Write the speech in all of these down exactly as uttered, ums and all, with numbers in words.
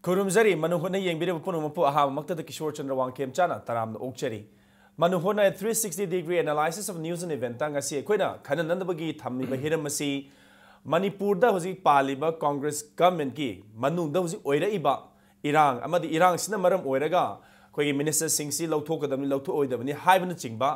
ꯈꯨꯔꯨꯝꯖꯔꯤ꯫ ꯃꯅꯨ ꯍꯨꯠꯅ ꯌꯦꯡꯕꯤꯔꯤꯕ ꯄꯨꯝꯅꯃꯛꯄꯨ ꯑꯍꯥꯟꯕꯃꯛꯇꯗ ꯀꯤꯁꯣꯔ ꯆꯟꯗ꯭ꯔ ꯋꯥꯡꯈꯦꯝꯆꯥꯅ ꯇꯔꯥꯝꯅ ꯑꯣꯛꯆꯔꯤ꯫ ꯃꯅꯨ ꯍꯨꯠꯅ three sixty degree analysis of news and event ꯉꯁꯤ ꯑꯩꯈꯣꯏꯅ ꯈꯟꯅꯅꯕꯒꯤ ꯊꯝꯂꯤꯕ ꯍꯤꯔꯝ ꯑꯁꯤ ꯃꯅꯤꯄꯨꯔꯗ ꯍꯧꯖꯤꯛ ꯄꯥꯜꯂꯤꯕ Congress governmentꯀꯤ ꯃꯅꯨꯡꯗ ꯍꯧꯖꯤꯛ ꯑꯣꯏꯔꯛꯏꯕ ꯏꯔꯥꯡ ꯑꯃꯗꯤ ꯏꯔꯥꯡꯁꯤꯅ ꯃꯔꯝ ꯑꯣꯏꯔꯒ ꯑꯩꯈꯣꯏꯒꯤ ministerꯁꯤꯡꯁꯤ ꯂꯧꯊꯣꯛꯀꯗꯕꯅꯤ, ꯂꯧꯊꯣꯛꯑꯣꯏꯗꯕꯅꯤ ꯍꯥꯏꯕꯅꯆꯤꯡꯕ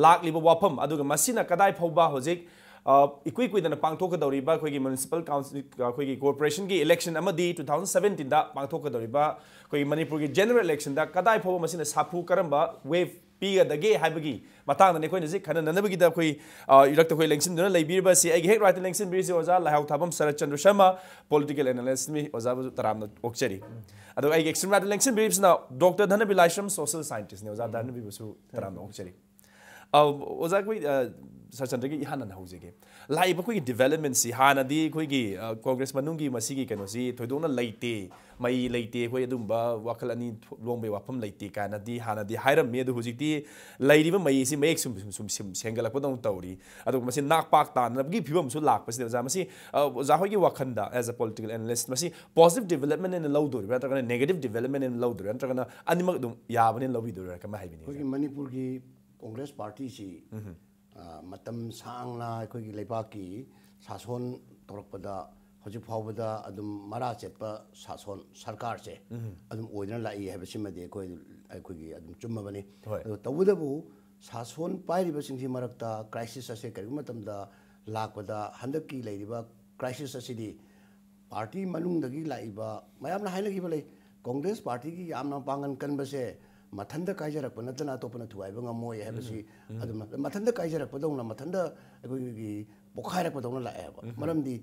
ꯂꯥꯛꯂꯤꯕ ꯋꯥꯐꯝ, ꯑꯗꯨꯒ ꯃꯁꯤꯅ ꯀꯗꯥꯏ ꯐꯥꯎꯕ ꯍꯧꯖꯤꯛ, ꯑ, ꯏꯀꯨꯏ ꯀꯨꯏꯗꯅ ꯄꯥꯡꯊꯣꯛꯀꯗꯧꯔꯤꯕ ꯑꯩꯈꯣꯏꯒꯤ municipal council, ꯑꯩꯈꯣꯏꯒꯤ corporationꯒꯤ election ꯑꯃꯗꯤ two thousand seventeenꯗ ꯄꯥꯡꯊꯣꯛꯀꯗꯧꯔꯤꯕ ꯑꯩꯈꯣꯏꯒꯤ ꯃꯅꯤꯄꯨꯔꯒꯤ general electionꯗ ꯀꯗꯥꯏ ꯐꯥꯎꯕ ꯃꯁꯤꯅ ꯁꯥꯐꯨ ꯀꯔꯝꯕ wave ꯄꯤꯒꯗꯒꯦ ꯍꯥꯏꯕꯒꯤ ꯃꯇꯥꯡꯗꯅꯤ ꯑꯩꯈꯣꯏꯅ ꯍꯧꯖꯤꯛ ꯈꯟꯅꯅꯕꯒꯤꯗ ꯑꯩꯈꯣꯏ, ꯑ, ꯏꯔꯛꯇ ꯑꯩꯈꯣꯏ ꯂꯦꯡꯁꯤꯟꯗꯨꯅ ꯂꯩꯕꯤꯔꯤꯕꯁꯤ꯫ ꯑꯩꯒꯤ ꯍꯦꯛ rightꯇ ꯂꯦꯡꯁꯤꯟꯕꯤꯔꯤꯁꯤ ꯑꯣꯖꯥ ꯂꯥꯏꯍꯥꯎ ꯊꯥꯕꯝ ꯁꯔꯠ ꯆꯟꯗ꯭ꯔ ꯁꯔꯃ, political analystꯅꯤ꯫ ꯑꯣꯖꯥꯕꯨꯁꯨ ꯇꯔꯥꯝꯅ ꯑꯣꯛꯆꯔꯤ꯫ ꯑꯗꯨꯒ ꯑꯩꯒꯤ extreme rightꯇ ꯂꯦꯡꯁꯤꯟꯕꯤꯔꯤꯕꯁꯤꯅ Doctor ꯙꯅꯕꯤ ꯂꯥꯏꯁ꯭ꯔꯝ, social scientistꯅꯤ꯫ ꯑꯣꯖꯥ ꯙꯅꯕꯤꯕꯨꯁꯨ ꯇꯔꯥꯝꯅ ꯑꯣꯛꯆꯔꯤ꯫ ꯑ, ꯑꯣꯖꯥ, ꯑꯩꯈꯣꯏ, ꯑ, ꯁꯔꯠ ꯆꯟꯗ꯭ꯔꯒꯤ ꯏꯍꯥꯟ ꯍꯥꯟꯅ ꯍꯧꯖꯒꯦ꯫ ꯂꯥꯛꯏꯕ ꯑꯩꯈꯣꯏꯒꯤ developmentꯁꯤ ꯍꯥꯟꯅꯗꯤ ꯑꯩꯈꯣꯏꯒꯤ, ꯑ, Congress ꯃꯅꯨꯡꯒꯤ ꯃꯁꯤꯒꯤ ꯀꯩꯅꯣꯁꯤ ꯊꯣꯏꯗꯣꯛꯅ ꯂꯩꯇꯦ, ꯃꯩ ꯂꯩꯇꯦ, ꯑꯩꯈꯣꯏ ꯑꯗꯨꯝꯕ ꯋꯥꯈꯜ ꯑꯅꯤ ꯊꯣ-, ꯂꯣꯡꯕꯩ ꯋꯥꯐꯝ ꯂꯩꯇꯦ ꯀꯥꯏꯅꯗꯤ ꯍꯥꯟꯅꯗꯤ ꯍꯥꯏꯔꯝꯃꯤ꯫ ꯑꯗꯨ ꯍꯧꯖꯤꯛꯇꯤ ꯂꯩꯔꯤꯕ ꯃꯩ ꯑꯁꯤ ꯃꯌꯦꯛ ꯁꯨꯝ, ꯁꯨꯝ, ꯁꯨꯝ, ꯁꯨꯝ ꯁꯦꯡꯒꯠꯂꯛꯄꯗꯧꯅ ꯇꯧꯔꯤ꯫ ꯑꯗꯨꯒ ꯃꯁꯤ ꯅꯥꯛ ꯄꯥꯛ ꯇꯥꯅꯕꯒꯤ ꯐꯤꯕꯝꯁꯨ ꯂꯥꯛꯄꯁꯤꯗ, ꯑꯣꯖꯥ, ꯃꯁꯤ, ꯑ, ꯑꯣꯖꯥ ꯍꯣꯏꯒꯤ ꯋꯥꯈꯜꯗ, as a political analyst, ꯃꯁꯤ positive development ꯑꯣꯏꯅ ꯂꯧꯗꯣꯔꯤꯕ꯭ꯔꯥ, ꯅꯠꯇ꯭ꯔꯒꯅ negative development ꯑꯣꯏꯅ ꯂꯧꯗꯣꯔꯤꯕ꯭ꯔꯥ, ꯅꯠꯇ꯭ꯔꯒꯅ ꯑꯅꯤꯃꯛ ꯑꯗꯨꯝ ꯌꯥꯕꯅꯦꯅ ꯂꯧꯕꯤꯗꯣꯏꯔꯥ, ꯀꯃꯥꯏꯅ ꯍꯥꯏꯕꯤꯅꯤ, ꯑꯣꯖꯥ? ꯑꯩꯈꯣꯏꯒꯤ ꯃꯅꯤꯄꯨꯔꯒꯤ Congress partyꯁꯤ, ꯎꯝ꯫ ꯑ, ꯃꯇꯝ ꯁꯥꯡꯅ ꯑꯩꯈꯣꯏꯒꯤ ꯂꯩꯕꯥꯛꯀꯤ ꯁꯥꯁꯣꯟ ꯇꯧꯔꯛꯄꯗ ꯍꯧꯖꯤꯛ ꯐꯥꯎꯕꯗ ꯑꯗꯨꯝ ꯃꯔꯥ ꯆꯦꯠꯄ ꯁꯥꯁꯣꯟ, ꯁꯔꯀꯥꯔꯁꯦ ꯎꯝ꯫ ꯑꯗꯨꯝ ꯑꯣꯏꯗꯨꯅ ꯂꯥꯛꯏ ꯍꯥꯏꯕꯁꯤꯃꯗꯤ ꯑꯩꯈꯣꯏ, ꯑꯩꯈꯣꯏꯒꯤ ꯑꯗꯨꯝ ꯆꯨꯝꯃꯕꯅꯤ꯫ ꯍꯣꯏ꯫ ꯑꯗꯣ ꯇꯧꯕꯇꯕꯨ ꯁꯥꯁꯣꯟ ꯄꯥꯏꯔꯤꯕꯁꯤꯡꯁꯤ ꯃꯔꯛꯇ crisis ꯑꯁꯦ ꯀꯔꯤꯒꯨꯝꯕ ꯃꯇꯝꯗ ꯂꯥꯛꯄꯗ, ꯍꯟꯗꯛꯀꯤ ꯂꯩꯔꯤꯕ crisis ꯑꯁꯤꯗꯤ party ꯃꯅꯨꯡꯗꯒꯤ ꯂꯥꯛꯏꯕ ꯃꯌꯥꯝꯅ ꯍꯥꯏꯅꯈꯤꯕ ꯂꯩ, Congress partyꯒꯤ ꯌꯥꯝꯅ ꯃꯄꯥꯡꯒꯜ ꯀꯟꯕꯁꯦ ꯃꯊꯟꯇ ꯀꯥꯏꯖꯔꯛꯄ ꯅꯠꯇꯅ ꯑꯇꯣꯞꯄꯅ ꯊꯨꯒꯥꯏꯕ ꯉꯝꯃꯣꯏ ꯍꯥꯏꯕꯁꯤ, ꯎꯝ, ꯎꯝ꯫ ꯑꯗꯨꯝ ꯃꯊꯟꯇ ꯀꯥꯏꯖꯔꯛꯄꯗꯧꯅ, ꯃꯊꯟꯇ ꯑꯩꯈꯣꯏꯒꯤ ꯄꯣꯛꯈꯥꯏꯔꯛꯄꯗꯧꯅ ꯂꯥꯛꯑꯦꯕ꯫ ꯎꯝ꯫ ꯃꯔꯝꯗꯤ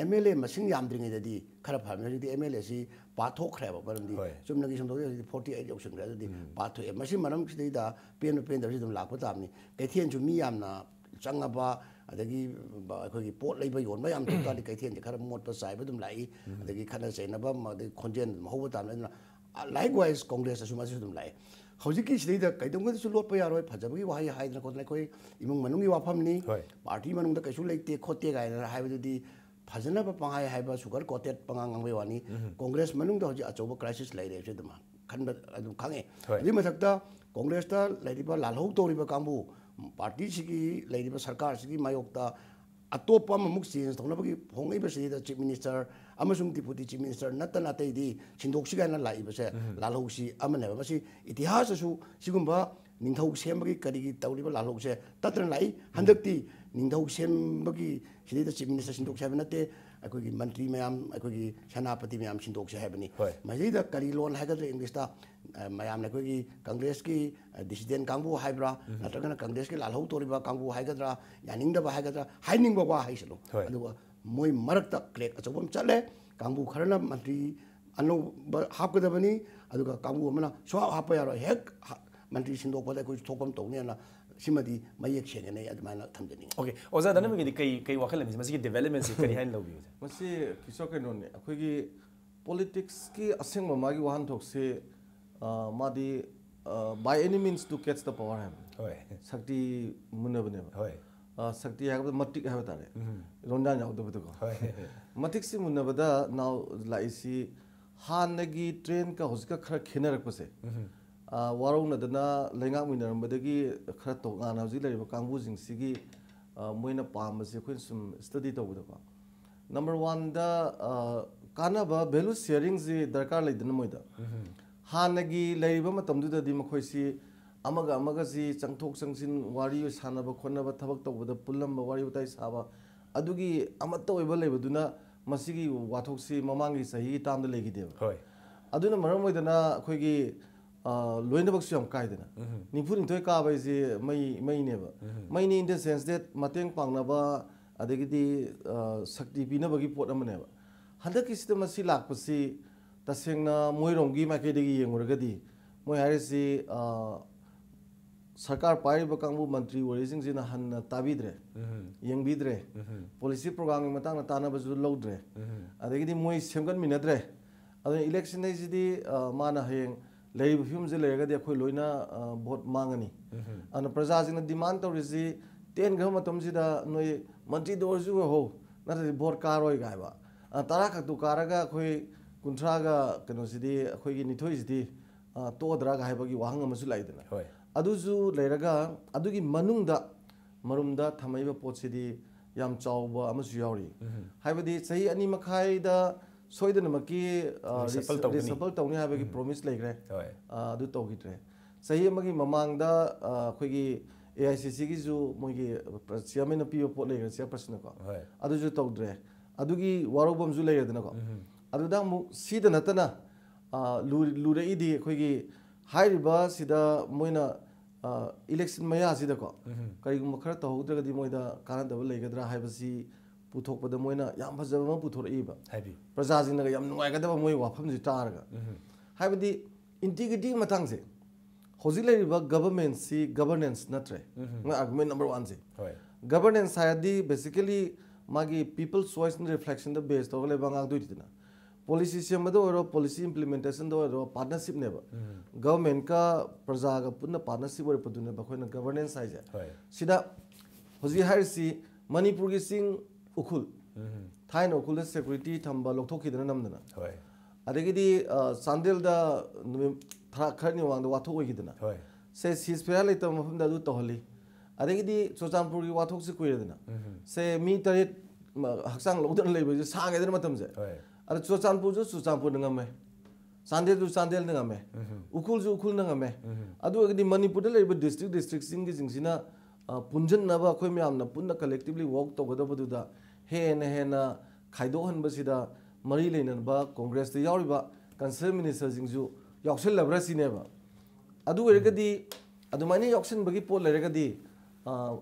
MLA ꯃꯁꯤꯡ ꯌꯥꯝꯗ꯭ꯔꯤꯉꯩꯗꯗꯤ ꯈꯔ ꯐꯔꯝꯃꯤ, ꯍꯧꯖꯤꯛꯇꯤ MLAꯁꯤ ꯄꯥꯊꯣꯛꯈ꯭ꯔꯦꯕ꯫ ꯃꯔꯝꯗꯤ ꯍꯣꯏ꯫ ꯆꯨꯝꯅꯒꯤ ꯁꯨꯝ ꯇꯧꯗꯦ, ꯍꯧꯖꯤꯛꯇꯤ forty eight ꯌꯧꯁꯤꯟꯈ꯭ꯔꯦ꯫ ꯑꯗꯨꯗꯤ ꯎꯝ꯫ ꯄꯥꯊꯣꯛꯑꯦ꯫ ꯃꯁꯤ ꯃꯔꯝꯁꯤꯗꯩꯗ ꯄꯦꯟꯕ ꯄꯦꯟꯗꯕꯁꯤ ꯑꯗꯨꯝ ꯂꯥꯛꯄ ꯇꯥꯕꯅꯤ꯫ ꯀꯩꯊꯦꯜꯁꯨ ꯃꯤ ꯌꯥꯝꯅ ꯆꯪꯉꯕ, ꯑꯗꯒꯤ ꯑꯩꯈꯣꯏꯒꯤ ꯄꯣꯠ ꯂꯩꯕ ꯌꯣꯟꯕ ꯌꯥꯝ ꯊꯣꯛ ꯇꯥꯔꯗꯤ ꯀꯩꯊꯦꯜꯁꯦ ꯈꯔ ꯃꯣꯠꯄ ꯆꯥꯏꯕ ꯑꯗꯨꯝ ꯂꯥꯛꯏ꯫ ꯎꯝ꯫ ꯑꯗꯒꯤ ꯈꯠꯅ ꯆꯩꯅꯕ ꯑꯃ, ꯑꯗꯒꯤ ꯈꯣꯟꯖꯦꯜ ꯑꯗꯨꯝ ꯍꯧꯕ ꯇꯥꯕꯅꯤ꯫ ꯑꯗꯨꯅ, ꯑ, likewise Congressꯇꯁꯨ ꯃꯁꯤꯁꯨ ꯑꯗꯨꯝ ꯂꯥꯛꯏ꯫ ꯍꯧꯖꯤꯛꯀꯤ ꯁꯤꯗꯩꯗ ꯀꯩꯗꯧꯉꯩꯗꯁꯨ ꯂꯣꯠꯄ ꯌꯥꯔꯣꯏ, ꯐꯖꯕꯒꯤ ꯋꯥꯍꯩ ꯍꯥꯏꯗꯅ ꯈꯣꯠꯇꯅ ꯑꯩꯈꯣꯏ ꯏꯃꯨꯡ ꯃꯅꯨꯡꯒꯤ ꯋꯥꯐꯝꯅꯤ, ꯍꯣꯏ꯫ Party ꯃꯅꯨꯡꯗ ꯀꯩꯁꯨ ꯂꯩꯇꯦ ꯈꯣꯠꯇꯦ ꯀꯥꯏꯅ ꯍꯥꯏꯕꯗꯨꯗꯤ ꯐꯖꯅꯕ ꯄꯪꯍꯥꯏ ꯍꯥꯏꯕ, ꯁꯨꯒꯔ ꯀꯣꯇꯦꯠ ꯄꯉꯥꯡ ꯉꯥꯡꯕꯩ ꯋꯥꯅꯤ꯫ ꯀꯣꯡꯒ꯭ꯔꯦꯁ ꯃꯅꯨꯡꯗ ꯍꯧꯖꯤꯛ ꯑꯆꯧꯕ ꯀ꯭ꯔꯥꯏꯁꯤꯁ ꯂꯩꯔꯦ ꯍꯥꯏꯕꯁꯦ ꯑꯗꯨꯝ ꯈꯟꯕ ꯑꯗꯨꯝ ꯈꯪꯉꯦ꯫ ꯍꯣꯏ꯫ ꯑꯗꯨꯒꯤ ꯃꯊꯛꯇ ꯀꯣꯡꯒ꯭ꯔꯦꯁꯇ ꯂꯩꯔꯤꯕ, ꯂꯥꯜꯍꯧ ꯇꯧꯔꯤꯕ ꯀꯥꯡꯕꯨ, ꯄꯥꯔꯇꯤꯁꯤꯒꯤ ꯂꯩꯔꯤꯕ ꯁꯔꯀꯥꯔꯁꯤꯒꯤ ꯃꯥꯌꯣꯛꯇ ꯑꯇꯣꯞꯄ ꯑꯃꯃꯨꯛ ꯆꯦꯟꯖ ꯇꯧꯅꯕꯒꯤ ꯍꯣꯡꯂꯛꯏꯕꯁꯤꯗ ꯆꯤꯐ ꯃꯤꯅꯤꯁꯇꯔ ꯑꯃꯁꯨꯡ ꯗꯤꯄꯨꯇꯤ ꯆꯤꯐ ꯃꯤꯅꯤꯁꯇꯔ ꯅꯠꯇꯅ ꯑꯇꯩꯗꯤ ꯁꯤꯟꯗꯣꯛꯁꯤ ꯀꯥꯏꯅ ꯂꯥꯛꯏꯕꯁꯦ, ꯂꯥꯜꯍꯧꯁꯤ ꯑꯃꯅꯦꯕ꯫ ꯃꯁꯤ ꯏꯇꯤꯍꯥꯁꯇꯁꯨ ꯁꯤꯒꯨꯝꯕ ꯅꯤꯡꯊꯧ ꯁꯦꯝꯕꯒꯤ ꯀꯔꯤꯒꯤ ꯇꯧꯔꯤꯕ ꯂꯥꯜꯍꯧꯁꯦ ꯇꯠꯇꯅ ꯂꯥꯛꯏ꯫ ꯍꯟꯗꯛꯇꯤ ꯅꯤꯡꯊꯧ ꯁꯦꯝꯕꯒꯤ ꯁꯤꯗꯩꯗ ꯆꯤꯐ ꯃꯤꯅꯤꯁꯇꯔ ꯁꯤꯟꯗꯣꯛꯁꯤ ꯍꯥꯏꯕ ꯅꯠꯇꯦ, ꯑꯩꯈꯣꯏꯒꯤ ꯃꯟꯇ꯭ꯔꯤ ꯃꯌꯥꯝ, ꯑꯩꯈꯣꯏꯒꯤ ꯁꯦꯅꯥꯄꯇꯤ ꯃꯌꯥꯝ ꯁꯤꯟꯗꯣꯛꯁꯤ ꯍꯥꯏꯕꯅꯤ꯫ ꯍꯣꯏ꯫ ꯃꯁꯤꯗ ꯀꯔꯤ ꯂꯣꯟ ꯍꯥꯏꯒꯗ꯭ꯔꯥ ꯏꯪꯂꯤꯁꯇ, ꯑ, ꯃꯌꯥꯝꯅ ꯑꯩꯈꯣꯏꯒꯤ ꯀꯪꯒ꯭ꯔꯦꯁꯀꯤ, ꯑ, ꯗꯤꯁꯤꯗꯦꯟ ꯀꯥꯡꯕꯨ ꯍꯥꯏꯕ꯭ꯔꯥ, ꯅꯠꯇ꯭ꯔꯒꯅ ꯀꯪꯒ꯭ꯔꯦꯁꯀꯤ ꯂꯥꯜꯍꯧ ꯇꯧꯔꯤꯕ ꯀꯥꯡꯕꯨ ꯍꯥꯏꯒꯗ꯭ꯔꯥ, ꯌꯥꯅꯤꯡꯗꯕ ꯍꯥꯏꯒꯗ꯭ꯔꯥ, ꯍꯥꯏꯅꯤꯡꯕ ꯋꯥ ꯍꯥꯏꯁꯅꯨ꯫ ꯍꯣꯏ꯫ ꯑꯗꯨꯒ ꯃꯣꯏ ꯃꯔꯛꯇ ꯀ꯭ꯔꯦꯛ ꯑꯆꯧꯕ ꯑꯃ ꯆꯠꯂꯦ꯫ ꯀꯥꯡꯕꯨ ꯈꯔꯅ ꯃꯟꯇ꯭ꯔꯤ ꯑꯅꯧꯕ ꯍꯥꯞꯀꯗꯕꯅꯤ, ꯑꯗꯨꯒ ꯀꯥꯡꯕꯨ ꯑꯃꯅ ꯁꯨꯡꯍꯥꯞ ꯍꯥꯞꯄ ꯌꯥꯔꯣꯏ, ꯍꯦꯛ ꯍꯥ-, ꯃꯟꯇ꯭ꯔꯤ ꯁꯤꯟꯗꯣꯛꯄꯗ ꯑꯩꯈꯣꯏꯁꯨ ꯊꯣꯛꯐꯝ ꯇꯧꯅꯤ ꯍꯥꯏꯅ ꯁꯤꯃꯗꯤ ꯃꯌꯦꯛ ꯁꯦꯡꯉꯦꯅ ꯑꯩ ꯑꯗꯨꯃꯥꯏꯅ ꯊꯝꯖꯅꯤꯡꯉꯤ꯫ ꯑꯣꯀꯦ, ꯑꯣꯖꯥ ꯙꯅꯃꯤꯒꯤꯗꯤ ꯀꯩ ꯀꯩ ꯋꯥꯈꯜ ꯂꯩꯕꯤ? ꯃꯁꯤꯒꯤ ꯗꯤꯕꯦꯂꯞꯃꯦꯟꯁꯤ ꯀꯔꯤ ꯍꯥꯏꯅ ꯂꯧꯕꯤꯕꯁꯦ? ꯃꯁꯤ ꯀꯤꯁꯣꯔ ꯀꯩꯅꯣꯅꯦ, ꯑꯩꯈꯣꯏꯒꯤ ꯄꯣꯂꯤꯇꯤꯛꯁꯀꯤ ꯑꯁꯦꯡꯕ ꯃꯥꯒꯤ ꯋꯥꯍꯟꯊꯣꯛꯁꯤ, ꯑ, ꯃꯥꯗꯤ, ꯑ, by any means to catch the power ꯍꯥꯏꯕ, ꯍꯣꯏ꯫ ꯁꯛꯇꯤ ꯃꯨꯟꯅꯕꯅꯦꯕ꯫ ꯍꯣꯏ꯫ ꯑ, ꯁꯛꯇꯤ ꯍꯥꯏꯕꯗ ꯃꯇꯤꯛ ꯍꯥꯏꯕ ꯇꯥꯔꯦ, ꯎꯝ꯫ ꯂꯣꯟꯌꯥꯟ ꯌꯥꯎꯗꯕꯗꯀꯣ꯫ ꯍꯣꯏ꯫ ꯃꯇꯤꯛꯁꯤ ꯃꯨꯟꯅꯕꯗ ꯅꯥꯎ ꯂꯥꯛꯏꯁꯤ ꯍꯥꯟꯅꯒꯤ ꯇ꯭ꯔꯦꯟꯒ ꯍꯧꯖꯤꯛꯀ ꯈꯔ ꯈꯦꯠꯅꯔꯛꯄꯁꯦ, ꯎꯝ꯫ ꯑ, ꯋꯥꯔꯧꯅꯗꯅ ꯂꯩꯉꯥꯛꯃꯤꯟꯅꯔꯝꯕꯗꯒꯤ ꯈꯔ ꯇꯣꯉꯥꯟꯅ ꯍꯧꯖꯤꯛ ꯂꯩꯔꯤꯕ ꯀꯥꯡꯕꯨꯁꯤꯡꯁꯤꯒꯤ, ꯑ, ꯃꯣꯏꯅ ꯄꯥꯝꯕꯁꯦ ꯑꯩꯈꯣꯏꯅ ꯁꯨꯝ ꯁ꯭ꯇꯗꯤ ꯇꯧꯕꯗꯀꯣ, ꯅꯝꯕꯔ ꯋꯥꯟꯗ, ꯑ, ꯀꯥꯟꯅꯕ ꯚꯦꯂꯨ ꯁꯤꯌꯔꯤꯡꯁꯤ ꯗꯔꯀꯥꯔ ꯂꯩꯗꯅ ꯃꯣꯏꯗ꯫ ꯎꯝ꯫ ꯍꯥꯟꯅꯒꯤ ꯂꯩꯔꯤꯕ ꯃꯇꯝꯗꯨꯗꯗꯤ ꯃꯈꯣꯏꯁꯤ ꯑꯃꯒ ꯑꯃꯒꯁꯤ ꯆꯪꯊꯣꯛ ꯆꯪꯁꯤꯟ, ꯋꯥꯔꯤ ꯁꯥꯟꯅꯕ ꯈꯣꯠꯅꯕ, ꯊꯕꯛ ꯇꯧꯕꯗ ꯄꯨꯜꯂꯝꯕ, ꯋꯥꯔꯤ ꯋꯥꯇꯥꯏ ꯁꯥꯕ, ꯑꯗꯨꯒꯤ ꯑꯃꯠꯇ ꯑꯣꯏꯕ ꯂꯩꯕꯗꯨꯅ ꯃꯁꯤꯒꯤ ꯋꯥꯊꯣꯛꯁꯤ ꯃꯃꯥꯡꯒꯤ ꯆꯍꯤꯒꯤ ꯇꯥꯝꯗ ꯂꯩꯈꯤꯗꯦꯕ꯫ ꯍꯣꯏ꯫ ꯑꯗꯨꯅ ꯃꯔꯝ ꯑꯣꯏꯗꯅ ꯑꯩꯈꯣꯏꯒꯤ, ꯑ, ꯂꯣꯏꯅꯃꯛꯁꯨ ꯌꯥꯝ ꯀꯥꯏꯗꯅ꯫ ꯎꯝ꯫ ꯅꯤꯐꯨ ꯅꯤꯊꯣꯏ ꯀꯥꯕ ꯍꯥꯏꯁꯦ ꯃꯩ, ꯃꯩꯅꯦꯕ꯫ ꯎꯝ꯫ ꯃꯩꯅꯤ in the sense that ꯃꯇꯦꯡ ꯄꯥꯡꯅꯕ, ꯑꯗꯒꯤꯗꯤ, ꯑ, ꯁꯛꯇꯤ ꯄꯤꯅꯕꯒꯤ ꯄꯣꯠ ꯑꯃꯅꯦꯕ꯫ ꯍꯟꯗꯛꯀꯤꯁꯤꯗ ꯃꯁꯤ ꯂꯥꯛꯄꯁꯤ ꯇꯁꯦꯡꯅ ꯃꯣꯏꯔꯣꯝꯒꯤ ꯃꯥꯏꯀꯩꯗꯒꯤ ꯌꯦꯡꯉꯨꯔꯒꯗꯤ ꯃꯣꯏ ꯍꯥꯏꯔꯤꯁꯤ, ꯑ, ꯁꯔꯀꯥꯔ ꯄꯥꯏꯔꯤꯕ ꯀꯥꯡꯕꯨ ꯃꯟꯇ꯭ꯔꯤ ꯑꯣꯏꯔꯤꯁꯤꯡꯁꯤꯅ ꯍꯟꯅ ꯇꯥꯕꯤꯗ꯭ꯔꯦ, ꯎꯝ꯫ ꯌꯦꯡꯕꯤꯗ꯭ꯔꯦ, ꯎꯝ꯫ ꯄꯣꯂꯤꯁꯤ ꯄ꯭ꯔꯣꯒ꯭ꯔꯥꯝꯒꯤ ꯃꯇꯥꯡꯗ ꯇꯥꯟꯅꯕꯁꯨ ꯂꯧꯗ꯭ꯔꯦ, ꯎꯝ꯫ ꯑꯗꯒꯤꯗꯤ ꯃꯣꯏ ꯁꯦꯝꯒꯠꯃꯤꯟꯅꯗ꯭ꯔꯦ꯫ ꯑꯗꯨꯅ ꯏꯂꯦꯛꯁꯟ ꯍꯥꯏꯁꯤꯗꯤ, ꯑ, ꯃꯥꯅ ꯍꯌꯦꯡ ꯂꯩꯔꯤꯕ ꯐꯤꯕꯝꯁꯤ ꯂꯩꯔꯒꯗꯤ ꯑꯩꯈꯣꯏ ꯂꯣꯏꯅ, ꯑ, ꯚꯣꯠ ꯃꯥꯡꯉꯅꯤ꯫ ꯎꯝ꯫ ꯑꯗꯨꯅ ꯄ꯭ꯔꯖꯥꯁꯤꯡꯅ ꯗꯤꯃꯥꯟ ꯇꯧꯔꯤꯁꯤ ꯇꯦꯟꯈ꯭ꯔꯕ ꯃꯇꯝꯁꯤꯗ ꯅꯣꯏ ꯃꯟꯇ꯭ꯔꯤꯗ ꯑꯣꯏꯔꯁꯨ ꯑꯣꯏꯍꯧ, ꯅꯠꯇ꯭ꯔꯗꯤ ꯚꯣꯠ ꯀꯥꯔꯣꯏꯒ ꯍꯥꯏꯕ꯫ ꯑ, ꯇꯔꯥ ꯈꯛꯇꯨ ꯀꯥꯔꯒ ꯑꯩꯈꯣꯏ ꯀꯨꯟꯊ꯭ꯔꯥꯒ ꯀꯩꯅꯣꯁꯤꯗꯤ, ꯑꯩꯈꯣꯏꯒꯤ ꯅꯤꯊꯣꯏꯁꯤꯗꯤ, ꯑ, ꯇꯣꯛꯑꯗ꯭ꯔꯥꯒ ꯍꯥꯏꯕꯒꯤ ꯋꯥꯍꯪ ꯑꯃꯁꯨ ꯂꯥꯛꯏꯗꯅ꯫ ꯍꯣꯏ꯫ ꯑꯗꯨꯁꯨ ꯂꯩꯔꯒ ꯑꯗꯨꯒꯤ ꯃꯅꯨꯡꯗ ꯃꯔꯨꯝꯗ ꯊꯝꯃꯛꯏꯕ ꯄꯣꯠꯁꯤꯗꯤ ꯌꯥꯝ ꯆꯥꯎꯕ ꯑꯃꯁꯨ ꯌꯥꯎꯔꯤ꯫ ꯍꯥꯏꯕꯗꯤ ꯆꯍꯤ ꯑꯅꯤ ꯃꯈꯥꯏꯗ ꯁꯣꯏꯗꯅꯃꯛꯀꯤ, ꯑ, Reshuffle ꯇꯧꯒꯅꯤ꯫ Reshuffle ꯇꯧꯅꯤ ꯍꯥꯏꯕꯒꯤ promise ꯂꯩꯈ꯭ꯔꯦ꯫ ꯍꯣꯏ꯫ ꯑ, ꯑꯗꯨ ꯇꯧꯈꯤꯗ꯭ꯔꯦ꯫ ꯆꯍꯤ ꯑꯃꯒꯤ ꯃꯃꯥꯡꯗ, ꯑ, ꯑꯩꯈꯣꯏꯒꯤ A I C Cꯒꯤꯁꯨ ꯃꯣꯏꯒꯤ chairmanꯅ ꯄꯤꯕ ꯄꯣꯠ ꯂꯩꯈ꯭ꯔꯦ, chairpersonꯅꯀꯣ꯫ ꯍꯣꯏ꯫ ꯑꯗꯨꯁꯨ ꯇꯧꯗ꯭ꯔꯦ꯫ ꯑꯗꯨꯒꯤ ꯋꯥꯔꯧꯕ ꯑꯃꯁꯨ ꯂꯩꯔꯦꯗꯅꯀꯣ꯫ ꯑꯗꯨꯗ ꯑꯃꯨꯛ ꯁꯤꯗ ꯅꯠꯇꯅ, ꯑ, ꯂꯨ-, ꯂꯨꯔꯛꯏꯗꯤ ꯑꯩꯈꯣꯏꯒꯤ ꯍꯥꯏꯔꯤꯕ ꯁꯤꯗ ꯃꯣꯏꯅ, ꯑ, election ꯃꯌꯥꯁꯤꯗꯀꯣ, ꯀꯔꯤꯒꯨꯝꯕ ꯈꯔ ꯇꯧꯍꯧꯗ꯭ꯔꯒꯗꯤ ꯃꯣꯏꯗ ꯀꯥꯟꯅꯗꯕ ꯂꯩꯒꯗ꯭ꯔꯥ ꯍꯥꯏꯕꯁꯤ ꯄꯨꯊꯣꯛꯄꯗ ꯃꯣꯏꯅ ꯌꯥꯝ ꯐꯖꯕ ꯑꯃ ꯄꯨꯊꯣꯔꯛꯏꯕ꯫ ꯍꯥꯏꯕꯤꯌꯨ꯫ ꯄ꯭ꯔꯖꯥꯁꯤꯡꯅꯒ ꯌꯥꯝ ꯅꯨꯡꯉꯥꯏꯒꯗꯕ ꯃꯣꯏ ꯋꯥꯐꯝꯁꯤ ꯇꯥꯔꯒ꯫ ꯍꯥꯏꯕꯗꯤ integrityꯒꯤ ꯃꯇꯥꯡꯁꯦ, ꯍꯧꯖꯤꯛ ꯂꯩꯔꯤꯕ governmentꯁꯤ governance ꯅꯠꯇ꯭ꯔꯦ꯫ ꯃꯣꯏ argument number oneꯁꯦ꯫ ꯍꯣꯏ꯫ Governance ꯍꯥꯏꯔꯗꯤ basically ꯃꯥꯒꯤ people's choiceꯅ reflectionꯗ base ꯇꯧꯔꯒ ꯂꯩꯕ ꯉꯥꯛꯇꯣꯏꯗꯅ꯫ Policy ꯁꯦꯝꯕꯗ ꯑꯣꯏꯔꯣ, policy implementationꯗ ꯑꯣꯏꯔꯣ, partnershipꯅꯦꯕ꯫ Governmentꯀ ꯄ꯭ꯔꯖꯥꯒ ꯄꯨꯟꯅ partnership ꯑꯣꯏꯔꯛꯄꯗꯨꯅꯦꯕ ꯑꯩꯈꯣꯏꯅ governance ꯍꯥꯏꯁꯦ꯫ ꯍꯣꯏ꯫ ꯁꯤꯗ ꯍꯧꯖꯤꯛ ꯍꯥꯏꯔꯤꯁꯤ ꯃꯅꯤꯄꯨꯔꯒꯤ ꯆꯤꯡ ꯎꯈ꯭ꯔꯨꯜ, ꯊꯥꯏꯅ ꯎꯈ꯭ꯔꯨꯜꯗ security ꯊꯝꯕ ꯂꯧꯊꯣꯛꯈꯤꯗꯅ ꯅꯝꯗꯅ꯫ ꯍꯣꯏ꯫ ꯑꯗꯒꯤꯗꯤ, ꯑ, ꯆꯥꯟꯗꯦꯜꯗ ꯅꯨꯃꯤꯠ ꯊꯔꯥ ꯈꯔꯅꯤ ꯃꯃꯥꯡꯗ ꯋꯥꯊꯣꯛ ꯑꯣꯏꯈꯤꯗꯅ꯫ ꯍꯣꯏ꯫ ꯁꯦ ceasefire ꯂꯩꯇꯕ ꯃꯐꯝꯗ ꯑꯗꯨ ꯇꯧꯍꯜꯂꯤ꯫ ꯑꯗꯒꯤꯗꯤ ꯆꯨꯔꯆꯥꯟꯄꯨꯔꯒꯤ ꯋꯥꯊꯣꯛꯁꯤ ꯀꯨꯏꯔꯦꯗꯅ꯫ ꯁꯦ ꯃꯤ ꯇꯔꯦꯠ ꯃ-, ꯍꯛꯆꯥꯡ ꯂꯧꯗꯅ ꯂꯩꯕꯁꯦ ꯁꯥꯡꯉꯦꯗꯅ ꯃꯇꯝꯁꯦ꯫ ꯍꯣꯏ꯫ ꯑꯗ ꯆꯨꯔꯆꯥꯟꯄꯨꯔꯁꯨ ꯆꯨꯔꯆꯥꯟꯄꯨꯔꯅ ꯉꯝꯃꯦ, ꯆꯥꯟꯗꯦꯜꯁꯨ ꯆꯥꯟꯗꯦꯜꯅ ꯉꯝꯃꯦ, ꯎꯈ꯭ꯔꯨꯜꯁꯨ ꯎꯈ꯭ꯔꯨꯜꯅ ꯉꯝꯃꯦ꯫ ꯑꯗꯨ ꯑꯣꯏꯔꯒꯗꯤ ꯃꯅꯤꯄꯨꯔꯗ ꯂꯩꯔꯤꯕ district districtꯁꯤꯡꯒꯤꯁꯤꯡꯁꯤꯅ, ꯑ, ꯄꯨꯟꯁꯤꯟꯅꯕ ꯑꯩꯈꯣꯏ ꯃꯌꯥꯝꯅ ꯄꯨꯟꯅ collectively work ꯇꯧꯒꯗꯕꯗꯨꯗ ꯍꯦꯟꯅ ꯍꯦꯟꯅ ꯈꯥꯏꯗꯣꯛꯍꯟꯕꯁꯤꯗ ꯃꯔꯤ ꯂꯩꯅꯕ Congressꯇ ꯌꯥꯎꯔꯤꯕ concerned ministerꯁꯤꯡꯁꯨ ꯌꯥꯎꯁꯜꯂꯕ꯭ꯔꯥ ꯁꯤꯅꯦꯕ꯫ ꯑꯗꯨ ꯑꯣꯏꯔꯒꯗꯤ, ꯑꯗꯨꯃꯥꯏꯅ ꯌꯥꯎꯁꯟꯕꯒꯤ ꯄꯣꯠ ꯂꯩꯔꯒꯗꯤ, ꯑ,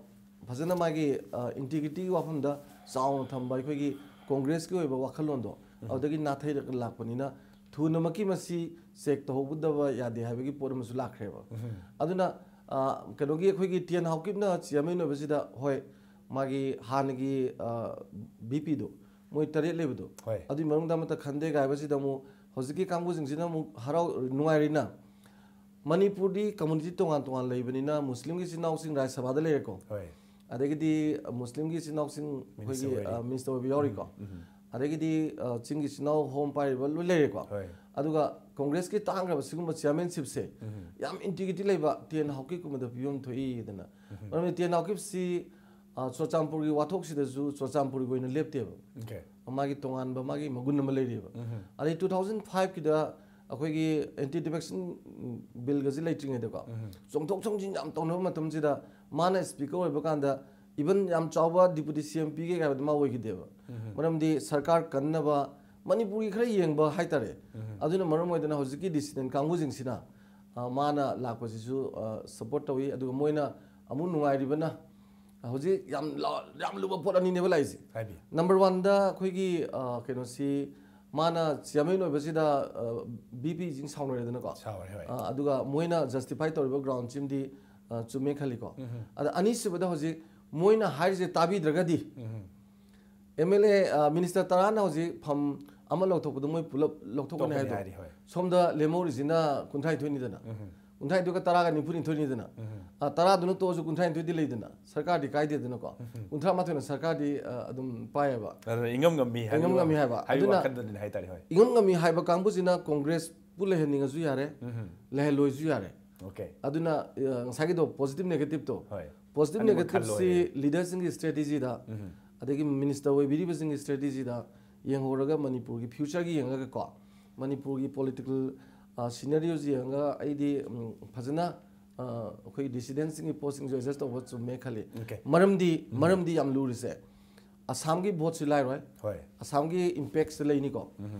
ꯐꯖꯅ ꯃꯥꯒꯤ, ꯑ, integrityꯒꯤ ꯋꯥꯐꯝꯗ ꯆꯥꯎꯅ ꯊꯝꯕ ꯑꯩꯈꯣꯏꯒꯤ Congressꯀꯤ ꯑꯣꯏꯕ ꯋꯥꯈꯜꯂꯣꯟꯗꯣ ꯑꯗꯨꯗꯒꯤ ꯅꯥꯊꯩꯔꯒ ꯂꯥꯛꯄꯅꯤꯅ ꯊꯨꯅꯃꯛꯀꯤ ꯃꯁꯤ check ꯇꯧꯍꯧꯗꯕ ꯌꯥꯗꯦ ꯍꯥꯏꯕꯒꯤ ꯄꯣꯠ ꯑꯃꯁꯨ ꯂꯥꯛꯈ꯭ꯔꯦꯕ꯫ ꯑꯗꯨꯅ, ꯑ, ꯀꯩꯅꯣꯒꯤ ꯑꯩꯈꯣꯏꯒꯤ ꯇꯦꯟ ꯍꯥꯎꯀꯤꯞꯅ chairman ꯑꯣꯏꯕꯁꯤꯗ, ꯍꯣꯏ, ꯃꯥꯒꯤ ꯍꯥꯟꯅꯒꯤ, ꯑ, VPꯗꯣ, ꯃꯣꯏ ꯇꯔꯦꯠ ꯂꯩꯕꯗꯣ, ꯍꯣꯏ꯫ ꯑꯗꯨꯒꯤ ꯃꯅꯨꯡꯗ ꯑꯃꯠꯇ ꯈꯟꯗꯦ ꯍꯥꯏꯕꯁꯤꯗ ꯑꯃꯨꯛ ꯍꯧꯖꯤꯛꯀꯤ ꯀꯥꯡꯕꯨꯁꯤꯡꯁꯤꯅ ꯑꯃꯨꯛ ꯍꯔꯥꯎ ꯅꯨꯡꯉꯥꯏꯔꯤꯅ꯫ ꯃꯅꯤꯄꯨꯔꯗꯤ community ꯇꯣꯉꯥꯟ ꯇꯣꯉꯥꯟ ꯂꯩꯕꯅꯤꯅ ꯃꯨꯁꯂꯤꯝꯒꯤ ꯏꯆꯤꯟ ꯏꯅꯥꯎꯁꯤꯡ ꯔꯥꯖ꯭ꯌ ꯁꯚꯥꯗ ꯂꯩꯔꯦꯀꯣ꯫ ꯍꯣꯏ꯫ ꯑꯗꯒꯤꯗꯤ ꯃꯨꯁꯂꯤꯝꯒꯤ ꯏꯆꯤꯟ ꯏꯅꯥꯎꯁꯤꯡ ꯑꯩꯈꯣꯏꯒꯤ ꯃꯤꯅꯤꯁꯇꯔ ꯑꯣꯏꯔꯤ꯫ ꯃꯤꯅꯤꯁꯇꯔ ꯑꯣꯏꯕ ꯌꯥꯎꯔꯤꯀꯣ꯫ ꯑꯗꯒꯤꯗꯤ ꯑ, ꯆꯤꯡꯒꯤ ꯏꯆꯤꯟ ꯏꯅꯥꯎ ꯍꯣꯝ ꯄꯥꯏꯔꯤꯕ ꯂꯣꯏ ꯂꯩꯔꯦꯀꯣ꯫ ꯍꯣꯏ꯫ ꯑꯗꯨꯒ ꯀꯣꯡꯒ꯭ꯔꯦꯁꯀꯤ ꯇꯥꯡꯈ꯭ꯔꯕ ꯁꯤꯒꯨꯝꯕ ꯆꯤꯌꯥꯔꯃꯦꯟꯁꯤꯞꯁꯦ ꯌꯥꯝ ꯏꯟꯇꯤꯒ꯭ꯔꯤꯇꯤ ꯂꯩꯕ ꯇꯦꯟ ꯍꯥꯎꯀꯤꯞꯀꯨꯝꯕꯗ ꯄꯤꯐꯝ ꯊꯣꯛꯏꯗꯅ꯫ ꯃꯔꯝꯗꯤ ꯇꯦꯟ ꯍꯥꯎꯀꯤꯞꯁꯤ ꯑ, ꯆꯨꯔꯆꯥꯟꯄꯨꯔꯒꯤ ꯋꯥꯊꯣꯛꯁꯤꯗꯁꯨ ꯆꯨꯔꯆꯥꯟꯄꯨꯔꯒꯤ ꯑꯣꯏꯅ ꯂꯦꯞꯇꯦꯕ꯫ ꯑꯣꯀꯦ꯫ ꯃꯥꯒꯤ ꯇꯣꯉꯥꯟꯕ ꯃꯥꯒꯤ ꯃꯒꯨꯟ ꯑꯃ ꯂꯩꯔꯤꯑꯕ꯫ ꯑꯗꯩ ꯇꯨ ꯊꯥꯎꯖꯟ ꯐꯥꯏꯚꯀꯤꯗ ꯑꯩꯈꯣꯏꯒꯤ ꯑꯦꯟꯇꯤ ꯗꯤꯐꯦꯛꯁꯟ ꯕꯤꯜꯒꯁꯤ ꯂꯩꯇ꯭ꯔꯤꯉꯩꯗꯀꯣ, ꯆꯣꯡꯊꯣꯛ ꯆꯣꯡꯁꯤꯟ ꯌꯥꯝ ꯇꯧꯅꯕ ꯃꯇꯝꯁꯤꯗ ꯃꯥꯅ ꯁ꯭ꯄꯤꯀꯔ ꯑꯣꯏꯕ ꯀꯥꯟꯗ ꯏꯚꯟ ꯌꯥꯝ ꯆꯥꯎꯕ ꯗꯤꯄꯨꯇꯤ ꯁꯤ ꯑꯦꯝ ꯄꯤꯒꯦ ꯍꯥꯏꯕꯗꯤ ꯃꯥ ꯑꯣꯏꯈꯤꯗꯦꯕ꯫ ꯃꯔꯝꯗꯤ ꯁꯔꯀꯥꯔ ꯀꯟꯅꯕ ꯃꯅꯤꯄꯨꯔꯒꯤ ꯈꯔ ꯌꯦꯡꯕ ꯍꯥꯏꯇꯥꯔꯦ꯫ ꯑꯗꯨꯅ ꯃꯔꯝ ꯑꯣꯏꯗꯅ ꯍꯧꯖꯤꯛꯀꯤ ꯗꯤꯁꯤꯗꯦꯟ ꯀꯥꯡꯕꯨꯁꯤꯡꯁꯤꯅ ꯑ, ꯃꯥꯅ ꯂꯥꯛꯄꯁꯤꯁꯨ ꯁꯄꯣꯔꯠ ꯇꯧꯏ꯫ ꯑꯗꯨꯒ ꯃꯣꯏꯅ ꯑꯃꯨꯛ ꯅꯨꯡꯉꯥꯏꯔꯤꯕꯅ ꯍꯧꯖꯤꯛ ꯌꯥꯝ ꯂꯥ-, ꯌꯥꯝ ꯂꯨꯕ ꯄꯣꯠ ꯑꯅꯤꯅꯦꯕ ꯂꯥꯛꯏꯁꯦ꯫ ꯍꯥꯏꯕꯤꯌꯨ꯫ ꯅꯝꯕꯔ ꯋꯥꯟꯗ ꯑꯩꯈꯣꯏꯒꯤ ꯑ, ꯀꯩꯅꯣꯁꯤ ꯃꯥꯅ ꯆꯤꯌꯥꯔꯃꯦꯟ ꯑꯣꯏꯕꯁꯤꯗ ꯕꯤ ꯄꯤꯁꯤꯡ ꯁꯥꯎꯅꯔꯦꯗꯅꯀꯣ꯫ ꯁꯥꯎꯔꯦ, ꯍꯣꯏ꯫ ꯑ, ꯑꯗꯨꯒ ꯃꯣꯏꯅ ꯖꯁꯇꯤꯐꯥꯏ ꯇꯧꯔꯤꯕ ꯒ꯭ꯔꯥꯎꯟꯁꯤꯃꯗꯤ ꯑ, ꯆꯨꯝꯃꯦ ꯈꯜꯂꯤꯀꯣ꯫ ꯑꯗ ꯑꯅꯤꯁꯨꯕꯗ ꯍꯧꯖꯤꯛ ꯃꯣꯏꯅ ꯍꯥꯏꯔꯤꯁꯦ ꯇꯥꯕꯤꯗ꯭ꯔꯒꯗꯤ ꯑꯦꯝ ꯑꯦꯜ ꯑꯦ, ꯑ, ꯃꯤꯅꯤꯁꯇꯔ ꯇꯔꯥꯅ ꯍꯧꯖꯤꯛ ꯐꯝ ꯑꯃ ꯂꯧꯊꯣꯛꯄꯗ ꯃꯣꯏ ꯄꯨꯂꯞ ꯂꯧꯊꯣꯛꯀꯅꯤ ꯇꯣꯛꯀꯅꯤ ꯍꯥꯏꯗꯣ꯫ ꯍꯥꯏꯔꯤ, ꯍꯣꯏ꯫ ꯁꯣꯝꯗ ꯂꯦꯝꯍꯧꯔꯤꯁꯤꯅ ꯀꯨꯟꯊ꯭ꯔꯥꯅꯤꯊꯣꯏꯅꯤꯗꯅ꯫ ꯀꯨꯟꯊ꯭ꯔꯥꯅꯤꯊꯣꯏꯒ ꯇꯔꯥꯒ ꯅꯤꯐꯨꯅꯤꯊꯣꯏꯅꯤꯗꯅ꯫ ꯑ, ꯇꯔꯥꯗꯨꯅ ꯇꯣꯛꯑꯁꯨ ꯀꯨꯟꯊ꯭ꯔꯥꯅꯤꯊꯣꯏꯗꯤ ꯂꯩꯗꯅ꯫ ꯁꯔꯀꯥꯔꯗꯤ ꯀꯥꯏꯗꯦꯗꯅꯀꯣ꯫ ꯀꯨꯟꯊ꯭ꯔꯥ ꯃꯥꯊꯣꯏꯅ ꯁꯔꯀꯥꯔꯗꯤ, ꯑ, ꯑꯗꯨꯝ ꯄꯥꯏꯌꯦꯕ꯫ ꯑꯗꯨꯅ ꯏꯉꯝ ꯉꯝꯃꯤ ꯍꯥꯏꯕ ꯏꯉꯝ ꯉꯝꯃꯤ ꯍꯥꯏꯕ꯫ ꯍꯥꯏꯕꯒꯤ ꯑꯗꯨꯅ ꯋꯥꯈꯜꯗꯅꯤ ꯍꯥꯏꯇꯥꯔꯦ, ꯍꯣꯏ꯫ ꯏꯉꯝ ꯉꯝꯃꯤ ꯍꯥꯏꯕ ꯀꯥꯡꯕꯨꯁꯤꯅ ꯀꯣꯡꯒ꯭ꯔꯦꯁꯄꯨ ꯂꯩꯍꯟꯅꯤꯡꯉꯁꯨ ꯌꯥꯔꯦ, ꯂꯩꯍꯜꯂꯣꯏꯁꯨ ꯌꯥꯔꯦ꯫ ꯑꯣꯀꯦ꯫ ꯑꯗꯨꯅ, ꯑ, ꯉꯁꯥꯏꯒꯤꯗꯣ ꯄꯣꯖꯤꯇꯤꯚ ꯅꯦꯒꯦꯇꯤꯚꯇꯣ꯫ ꯍꯣꯏ꯫ ꯄꯣꯖꯤꯇꯤꯚ ꯑꯅꯤꯃꯛ ꯅꯦꯒꯦꯇꯤꯚꯁꯤ ꯈꯜꯂꯣ ꯍꯥꯏꯌꯦ꯫ ꯂꯤꯗꯔꯁꯤꯡꯒꯤ ꯏꯁꯇ꯭ꯔꯦꯇꯦꯖꯤꯗ, ꯑꯗꯒꯤ ꯃꯤꯅꯤꯁꯇꯔ ꯑꯣꯏꯕꯤꯔꯤꯕꯁꯤꯡꯒꯤ ꯏꯁꯇ꯭ꯔꯦꯇꯦꯖꯤꯗ ꯌꯦꯡꯍꯧꯔꯒ ꯃꯅꯤꯄꯨꯔꯒꯤ ꯐ꯭ꯌꯨꯆꯔꯒꯤ ꯌꯦꯡꯉꯒꯀꯣ, ꯃꯅꯤꯄꯨꯔꯒꯤ ꯄꯣꯂꯤꯇꯤꯀꯦꯜ, ꯑ, ꯁꯤꯅꯔꯤꯑꯣꯁꯤ ꯌꯦꯡꯉꯒ ꯑꯩꯗꯤ, ꯎꯝ, ꯐꯖꯅ, ꯑ, ꯑꯩꯈꯣꯏ ꯗꯤꯁꯤꯗꯦꯟꯁꯤꯡꯒꯤ ꯄꯣꯠꯁꯤꯡꯁꯨ ꯑꯦꯗꯖꯁ ꯇꯧꯕ ꯆꯨꯝꯃꯦ ꯈꯜꯂꯤ꯫ ꯑꯣꯀꯦ꯫ ꯃꯔꯝꯗꯤ, ꯃꯔꯝꯗꯤ ꯌꯥꯝ ꯂꯨꯔꯤꯁꯦ ꯑꯁꯥꯝꯒꯤ ꯚꯣꯠꯁꯤ ꯂꯥꯏꯔꯣꯏ꯫ ꯍꯣꯏ꯫ ꯑꯁꯥꯝꯒꯤ ꯏꯝꯄꯦꯛꯁꯦ ꯂꯩꯅꯤꯀꯣ꯫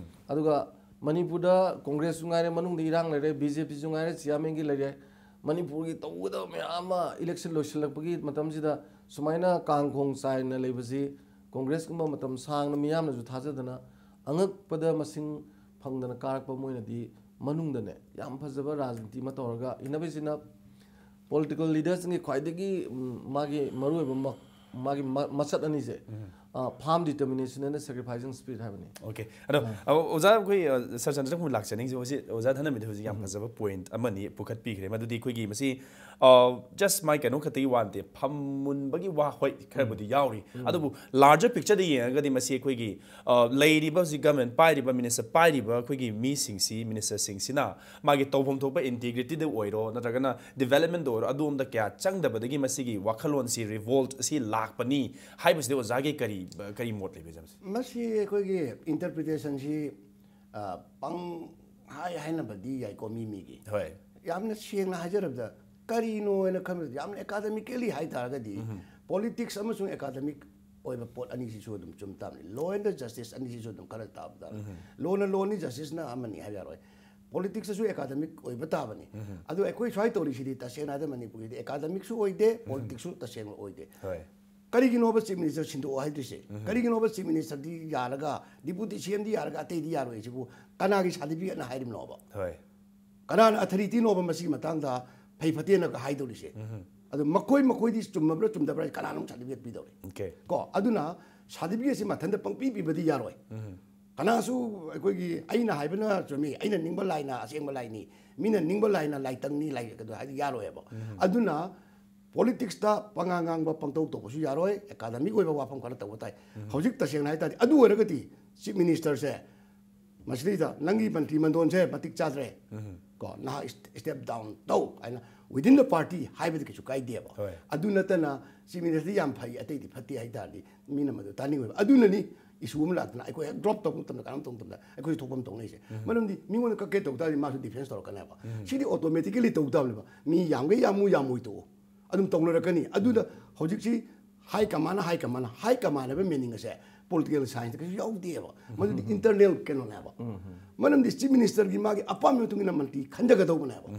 ꯑꯗꯨꯒ ꯃꯅꯤꯄꯨꯔꯗ ꯀꯣꯡꯒ꯭ꯔꯦꯁꯁꯨ ꯉꯥꯏꯔꯦ, ꯃꯅꯨꯡꯗ ꯏꯔꯥꯡ ꯂꯩꯔꯦ, ꯕꯤ ꯖꯦ ꯄꯤꯁꯨ ꯉꯥꯏꯔꯦ, ꯆꯤꯌꯥꯔꯃꯦꯟꯒꯤ ꯂꯩꯔꯦ꯫ ꯃꯅꯤꯄꯨꯔꯒꯤ ꯇꯧꯒꯗꯕ ꯃꯌꯥꯝ ꯑꯃ ꯏꯂꯦꯛꯁꯟ ꯂꯣꯏꯁꯤꯜꯂꯛꯄꯒꯤ ꯃꯇꯝꯁꯤꯗ ꯁꯨꯃꯥꯏꯅ ꯀꯥꯡꯈꯣꯡ ꯆꯥꯏꯅ ꯂꯩꯕꯁꯤ ꯀꯣꯡꯒ꯭ꯔꯦꯁꯀꯨꯝꯕ ꯃꯇꯝ ꯁꯥꯡꯅ ꯃꯤꯌꯥꯝꯅꯁꯨ ꯊꯥꯖꯗꯅ ꯑꯉꯛꯄꯗ ꯃꯁꯤꯡ ꯐꯪꯗꯅ ꯀꯥꯔꯛꯄ ꯃꯣꯏꯅꯗꯤ ꯃꯅꯨꯡꯗꯅꯦ ꯌꯥꯝ ꯐꯖꯕ ꯔꯥꯖꯅꯤꯇꯤ ꯑꯃ ꯇꯧꯔꯒ ꯏꯟꯅꯕꯁꯤꯅ ꯄꯣꯂꯤꯇꯤꯀꯦꯜ ꯂꯤꯗꯔꯁꯤꯡꯒꯤ ꯈ꯭ꯋꯥꯏꯗꯒꯤ, ꯎꯝ, ꯃꯥꯒꯤ ꯃꯔꯨꯑꯣꯏꯕ ꯃ-, ꯃꯥꯒꯤ ꯃ-, ꯃꯆꯠ ꯑꯅꯤꯁꯦ, ꯎꯝ꯫ ꯑ, firm determination and sacrificing spirit ꯍꯥꯏꯕꯅꯤ꯫ ꯑꯣꯀꯦ꯫ ꯑꯗꯣ, ꯑ, ꯑꯣꯖꯥ, ꯑꯩꯈꯣꯏ, ꯑ, ꯁꯔ ꯆꯟꯗ꯭ꯔ ꯈꯨꯟ ꯂꯥꯛꯆꯅꯤꯡꯁꯦ ꯍꯧꯖꯤꯛ ꯑꯣꯖꯥ ꯙꯅꯃꯤꯗ ꯍꯧꯖꯤꯛ ꯌꯥꯝ ꯎꯝ꯫ ꯐꯖꯕ ꯄꯣꯏꯟꯠ ꯑꯃꯅꯤ ꯄꯨꯈꯠꯄꯤꯈ꯭ꯔꯦ, ꯃꯗꯨꯗꯤ ꯑꯩꯈꯣꯏꯒꯤ ꯃꯁꯤ, ꯖꯁ ꯃꯥꯏ ꯀꯩꯅꯣ ꯈꯛꯇꯒꯤ ꯋꯥ ꯅꯠꯇꯦ, ꯐꯝ ꯃꯨꯟꯕꯒꯤ ꯋꯥ ꯍꯣꯏ ꯈꯔꯕꯨꯗꯤ ꯌꯥꯎꯔꯤ꯫ ꯑꯗꯨꯕꯨ ꯂꯥꯔꯖꯔ ꯄꯤꯛꯆꯔꯗ ꯌꯦꯡꯉꯒꯗꯤ ꯃꯁꯤ ꯑꯩꯈꯣꯏꯒꯤ ꯑ, ꯂꯩꯔꯤꯕ ꯍꯧꯖꯤꯛ ꯒꯃꯦꯟ ꯄꯥꯏꯔꯤꯕ, ꯃꯤꯅꯤꯁꯇꯔ ꯄꯥꯏꯔꯤꯕ ꯑꯩꯈꯣꯏꯒꯤ ꯃꯤꯁꯤꯡꯁꯤ, ꯃꯤꯅꯤꯁꯇꯔꯁꯤꯡꯁꯤꯅ ꯃꯥꯒꯤ ꯇꯧꯐꯝ ꯊꯣꯛꯄ ꯏꯟꯇꯤꯒ꯭ꯔꯤꯇꯤꯗ ꯑꯣꯏꯔꯣ ꯅꯠꯇ꯭ꯔꯒꯅ ꯗꯤꯕꯦꯂꯞꯃꯦꯟꯗ ꯑꯣꯏꯔꯣ, ꯑꯗꯣꯝꯗ ꯀꯌꯥ ꯆꯪꯗꯕꯗꯒꯤ ꯃꯁꯤꯒꯤ ꯋꯥꯈꯜꯂꯣꯟꯁꯤ, ꯔꯤꯚꯣꯜꯠ ꯑꯁꯤ ꯂꯥꯛꯄꯅꯤ ꯍꯥꯏꯕꯁꯤꯗꯤ ꯑꯣꯖꯥꯒꯤ ꯀꯔꯤ, ꯀꯔꯤ ꯃꯣꯠ ꯂꯩꯕꯤꯒꯦ ꯃꯁꯤ? ꯃꯁꯤ ꯑꯩꯈꯣꯏꯒꯤ ꯏꯟꯇꯔꯄ꯭ꯔꯤꯇꯦꯁꯟꯁꯤ ꯄꯪ ꯍꯥꯏ ꯍꯥꯏꯅꯕꯗꯤ ꯌꯥꯏꯀꯣ ꯃꯤ ꯃꯤꯒꯤ꯫ ꯍꯣꯏ꯫ ꯌꯥꯝꯅ ꯁꯦꯡꯅ ꯍꯥꯏꯖꯔꯕꯗ, ꯀꯔꯤꯅꯣ ꯍꯥꯏꯅ ꯈꯟꯕꯗ, ꯌꯥꯝꯅ ꯑꯦꯀꯥꯗꯃꯤꯀꯦꯂꯤ ꯍꯥꯏ ꯇꯥꯔꯒꯗꯤ ꯄꯣꯂꯤꯇꯤꯛꯁ ꯑꯃꯁꯨꯡ ꯑꯦꯀꯥꯗꯃꯤꯛ ꯑꯣꯏꯕ ꯄꯣꯠ ꯑꯅꯤꯁꯤꯁꯨ ꯑꯗꯨꯝ ꯆꯨꯝ ꯇꯥꯕꯅꯤ꯫ ꯂꯣ ꯑꯦꯟ ꯗ ꯖꯁꯇꯤꯁ ꯑꯅꯤꯁꯤꯁꯨ ꯑꯗꯨꯝ ꯈꯔ ꯇꯥꯕ ꯇꯥꯕꯅꯤ꯫ ꯂꯣꯅ ꯂꯣꯅꯤ, ꯖꯁꯇꯤꯁꯅ ꯑꯃꯅꯤ ꯍꯥꯏꯕ ꯌꯥꯔꯣꯏ꯫ ꯄꯣꯂꯤꯇꯤꯛꯁꯇꯁꯨ ꯑꯦꯀꯥꯗꯃꯤꯛ ꯑꯣꯏꯕ ꯇꯥꯕꯅꯤ꯫ ꯑꯗꯨ ꯑꯩꯈꯣꯏ ꯁ꯭ꯋꯥꯏ ꯇꯧꯔꯤꯁꯤꯗꯤ ꯇꯁꯦꯡꯅ ꯍꯥꯏꯔꯕꯗ ꯃꯅꯤꯄꯨꯔꯒꯤꯗꯤ ꯑꯦꯀꯥꯗꯃꯤꯛꯁꯨ ꯑꯣꯏꯗꯦ, ꯄꯣꯂꯤꯇꯤꯛꯁꯁꯨ ꯇꯁꯦꯡꯅ ꯑꯣꯏꯗꯦ꯫ ꯍꯣꯏ꯫ ꯀꯔꯤꯒꯤꯅꯣꯕ ꯆꯤꯐ ꯃꯤꯅꯤꯁꯇꯔ ꯁꯤꯟꯗꯣꯛꯑꯣ ꯍꯥꯏꯗꯣꯏꯁꯦ? ꯀꯔꯤꯒꯤꯅꯣꯕ ꯆꯤꯐ ꯃꯤꯅꯤꯁꯇꯔꯗꯤ ꯌꯥꯔꯒ, ꯗꯤꯄꯨꯇꯤ ꯁꯤ ꯑꯦꯝꯗꯤ ꯌꯥꯔꯒ, ꯑꯇꯩꯗꯤ ꯌꯥꯔꯣꯏ ꯍꯥꯏꯁꯤꯕꯨ? ꯀꯅꯥꯒꯤ ꯁꯥꯔꯇꯤꯐꯤꯀꯦꯠꯅ ꯍꯥꯏꯔꯤꯕꯅꯣꯕ? ꯍꯣꯏ꯫ ꯀꯅꯥꯅ ꯑꯊꯣꯔꯤꯇꯤꯅꯣꯕ ꯃꯁꯤꯒꯤ ꯃꯇꯥꯡꯗ ꯐꯩ ꯐꯠꯇꯦꯅ ꯍꯥꯏꯗꯧꯔꯤꯁꯦ? ꯑꯗꯨ ꯃꯈꯣꯏ ꯃꯈꯣꯏꯗꯤ ꯆꯨꯝꯃꯕ꯭ꯔꯥ ꯆꯨꯝꯗꯕ꯭ꯔꯥ ꯀꯅꯥꯅ ꯑꯃꯨꯛ ꯁꯥꯔꯇꯤꯐꯤꯀꯦꯠ ꯄꯤꯗꯧꯔꯤ? ꯑꯣꯀꯦ꯫ ꯀꯣ, ꯑꯗꯨꯅ ꯁꯥꯔꯇꯤꯐꯤꯀꯦꯠꯁꯤ ꯃꯊꯟꯇ ꯄꯪꯄꯤ ꯄꯤꯕꯗꯤ ꯌꯥꯔꯣꯏ꯫ ꯀꯅꯥꯁꯨ ꯑꯩꯈꯣꯏꯒꯤ ꯑꯩꯅ ꯍꯥꯏꯕꯅ ꯆꯨꯝꯃꯤ, ꯑꯩꯅ ꯅꯤꯡꯕ ꯂꯥꯏꯅ ꯑꯁꯦꯡꯕ ꯂꯥꯏꯅꯤ, ꯃꯤꯅ ꯅꯤꯡꯕ ꯂꯥꯏꯅ ꯂꯥꯏꯇꯪꯅꯤ ꯂꯥꯏ ꯀꯩꯅꯣ ꯍꯥꯏꯗꯤ ꯌꯥꯔꯣꯏꯕ꯫ ꯑꯗꯨꯅ ꯄꯣꯂꯤꯇꯤꯛꯁꯇ ꯄꯉꯥꯡ ꯉꯥꯡꯕ ꯄꯪꯇꯧ ꯇꯧꯕꯁꯨ ꯌꯥꯔꯣꯏ, ꯑꯦꯀꯥꯗꯃꯤꯛ ꯑꯣꯏꯕ ꯋꯥꯐꯝ ꯈꯔ ꯇꯧꯕ ꯇꯥꯏ꯫ ꯍꯧꯖꯤꯛ ꯇꯁꯦꯡꯅ ꯍꯥꯏ ꯇꯥꯔꯗꯤ ꯑꯗꯨ ꯑꯣꯏꯔꯒꯗꯤ ꯆꯤꯐ ꯃꯤꯅꯤꯁꯇꯔꯁꯦ ꯃꯁꯤꯗꯩꯗ ꯅꯪꯒꯤ ꯃꯟꯇ꯭ꯔꯤ ꯃꯟꯗꯣꯟꯁꯦ ꯃꯇꯤꯛ ꯆꯥꯗ꯭ꯔꯦ, ꯀꯣ, ꯅꯍꯥꯛ ꯁ꯭ꯇꯦꯞ ꯗꯥꯎꯟ ꯇꯧ ꯍꯥꯏꯅ ꯋꯤꯗꯤꯟ ꯗ ꯄꯥꯔꯇꯤ ꯍꯥꯏꯕꯗꯤ ꯀꯩꯁꯨ ꯀꯥꯏꯗꯦꯕ꯫ ꯍꯣꯏ꯫ ꯑꯗꯨ ꯅꯠꯇꯅ ꯆꯤꯐ ꯃꯤꯅꯤꯁꯇꯔꯗꯤ ꯌꯥꯝ ꯐꯩ, ꯑꯇꯩꯗꯤ ꯐꯠꯇꯦ ꯍꯥꯏ ꯇꯥꯔꯗꯤ ꯃꯤꯅ ꯃꯗꯨ ꯇꯥꯅꯤꯡꯉꯣꯏꯕ꯫ ꯑꯗꯨꯅꯅꯤ ꯏꯁꯨ ꯑꯃ ꯂꯥꯛꯇꯅ ꯑꯩꯈꯣꯏ ꯍꯦꯛ ꯗ꯭ꯔꯣꯞ ꯇꯧꯕ ꯃꯇꯝꯗ, ꯀꯔꯝ ꯇꯧꯕ ꯃꯇꯝꯗ ꯑꯩꯈꯣꯏꯁꯨ ꯊꯣꯛꯐꯝ ꯊꯣꯛꯅꯩꯁꯦ꯫ ꯃꯔꯝꯗꯤ ꯃꯤꯉꯣꯟꯗ ꯀꯛꯀꯦ ꯇꯧ ꯇꯥꯔꯗꯤ ꯃꯥꯁꯨ ꯗꯤꯐꯦꯟꯁ ꯇꯧꯔꯛꯀꯅꯦꯕ꯫ ꯁꯤꯗꯤ ꯑꯣꯇꯣꯃꯦꯇꯤꯀꯦꯂꯤ ꯇꯧ ꯇꯥꯕꯅꯦꯕ꯫ ꯃꯤ ꯌꯥꯝꯒꯦ ꯌꯥꯝꯃꯨ ꯌꯥꯝꯃꯣꯏ ꯇꯣꯛꯑꯣ, ꯑꯗꯨꯝ ꯇꯧꯅꯔꯛꯀꯅꯤ꯫ ꯑꯗꯨꯗ ꯍꯧꯖꯤꯛꯁꯤ ꯍꯥꯏ ꯀꯃꯥꯟꯅ ꯍꯥꯏ ꯀꯃꯥꯟꯅ ꯍꯥꯏ ꯀꯃꯥꯟꯅ ꯍꯥꯏꯕ ꯃꯤꯅꯤꯡ ꯑꯁꯦ ꯄꯣꯂꯤꯇꯤꯀꯦꯜ ꯁꯥꯏꯟꯁꯇ ꯀꯩꯁꯨ ꯌꯥꯎꯗꯦꯕ꯫ ꯃꯗꯨꯗꯤ ꯏꯟꯇꯔꯅꯦꯜ ꯀꯩꯅꯣꯅꯦꯕ꯫ ꯃꯔꯝꯗꯤ ꯆꯤꯐ ꯃꯤꯅꯤꯁꯇꯔꯒꯤ ꯃꯥꯒꯤ ꯑꯄꯥꯝꯕ ꯃꯇꯨꯡ ꯏꯟꯅ ꯃꯟꯇ꯭ꯔꯤ ꯈꯟꯖꯒꯗꯧꯕꯅꯦꯕ꯫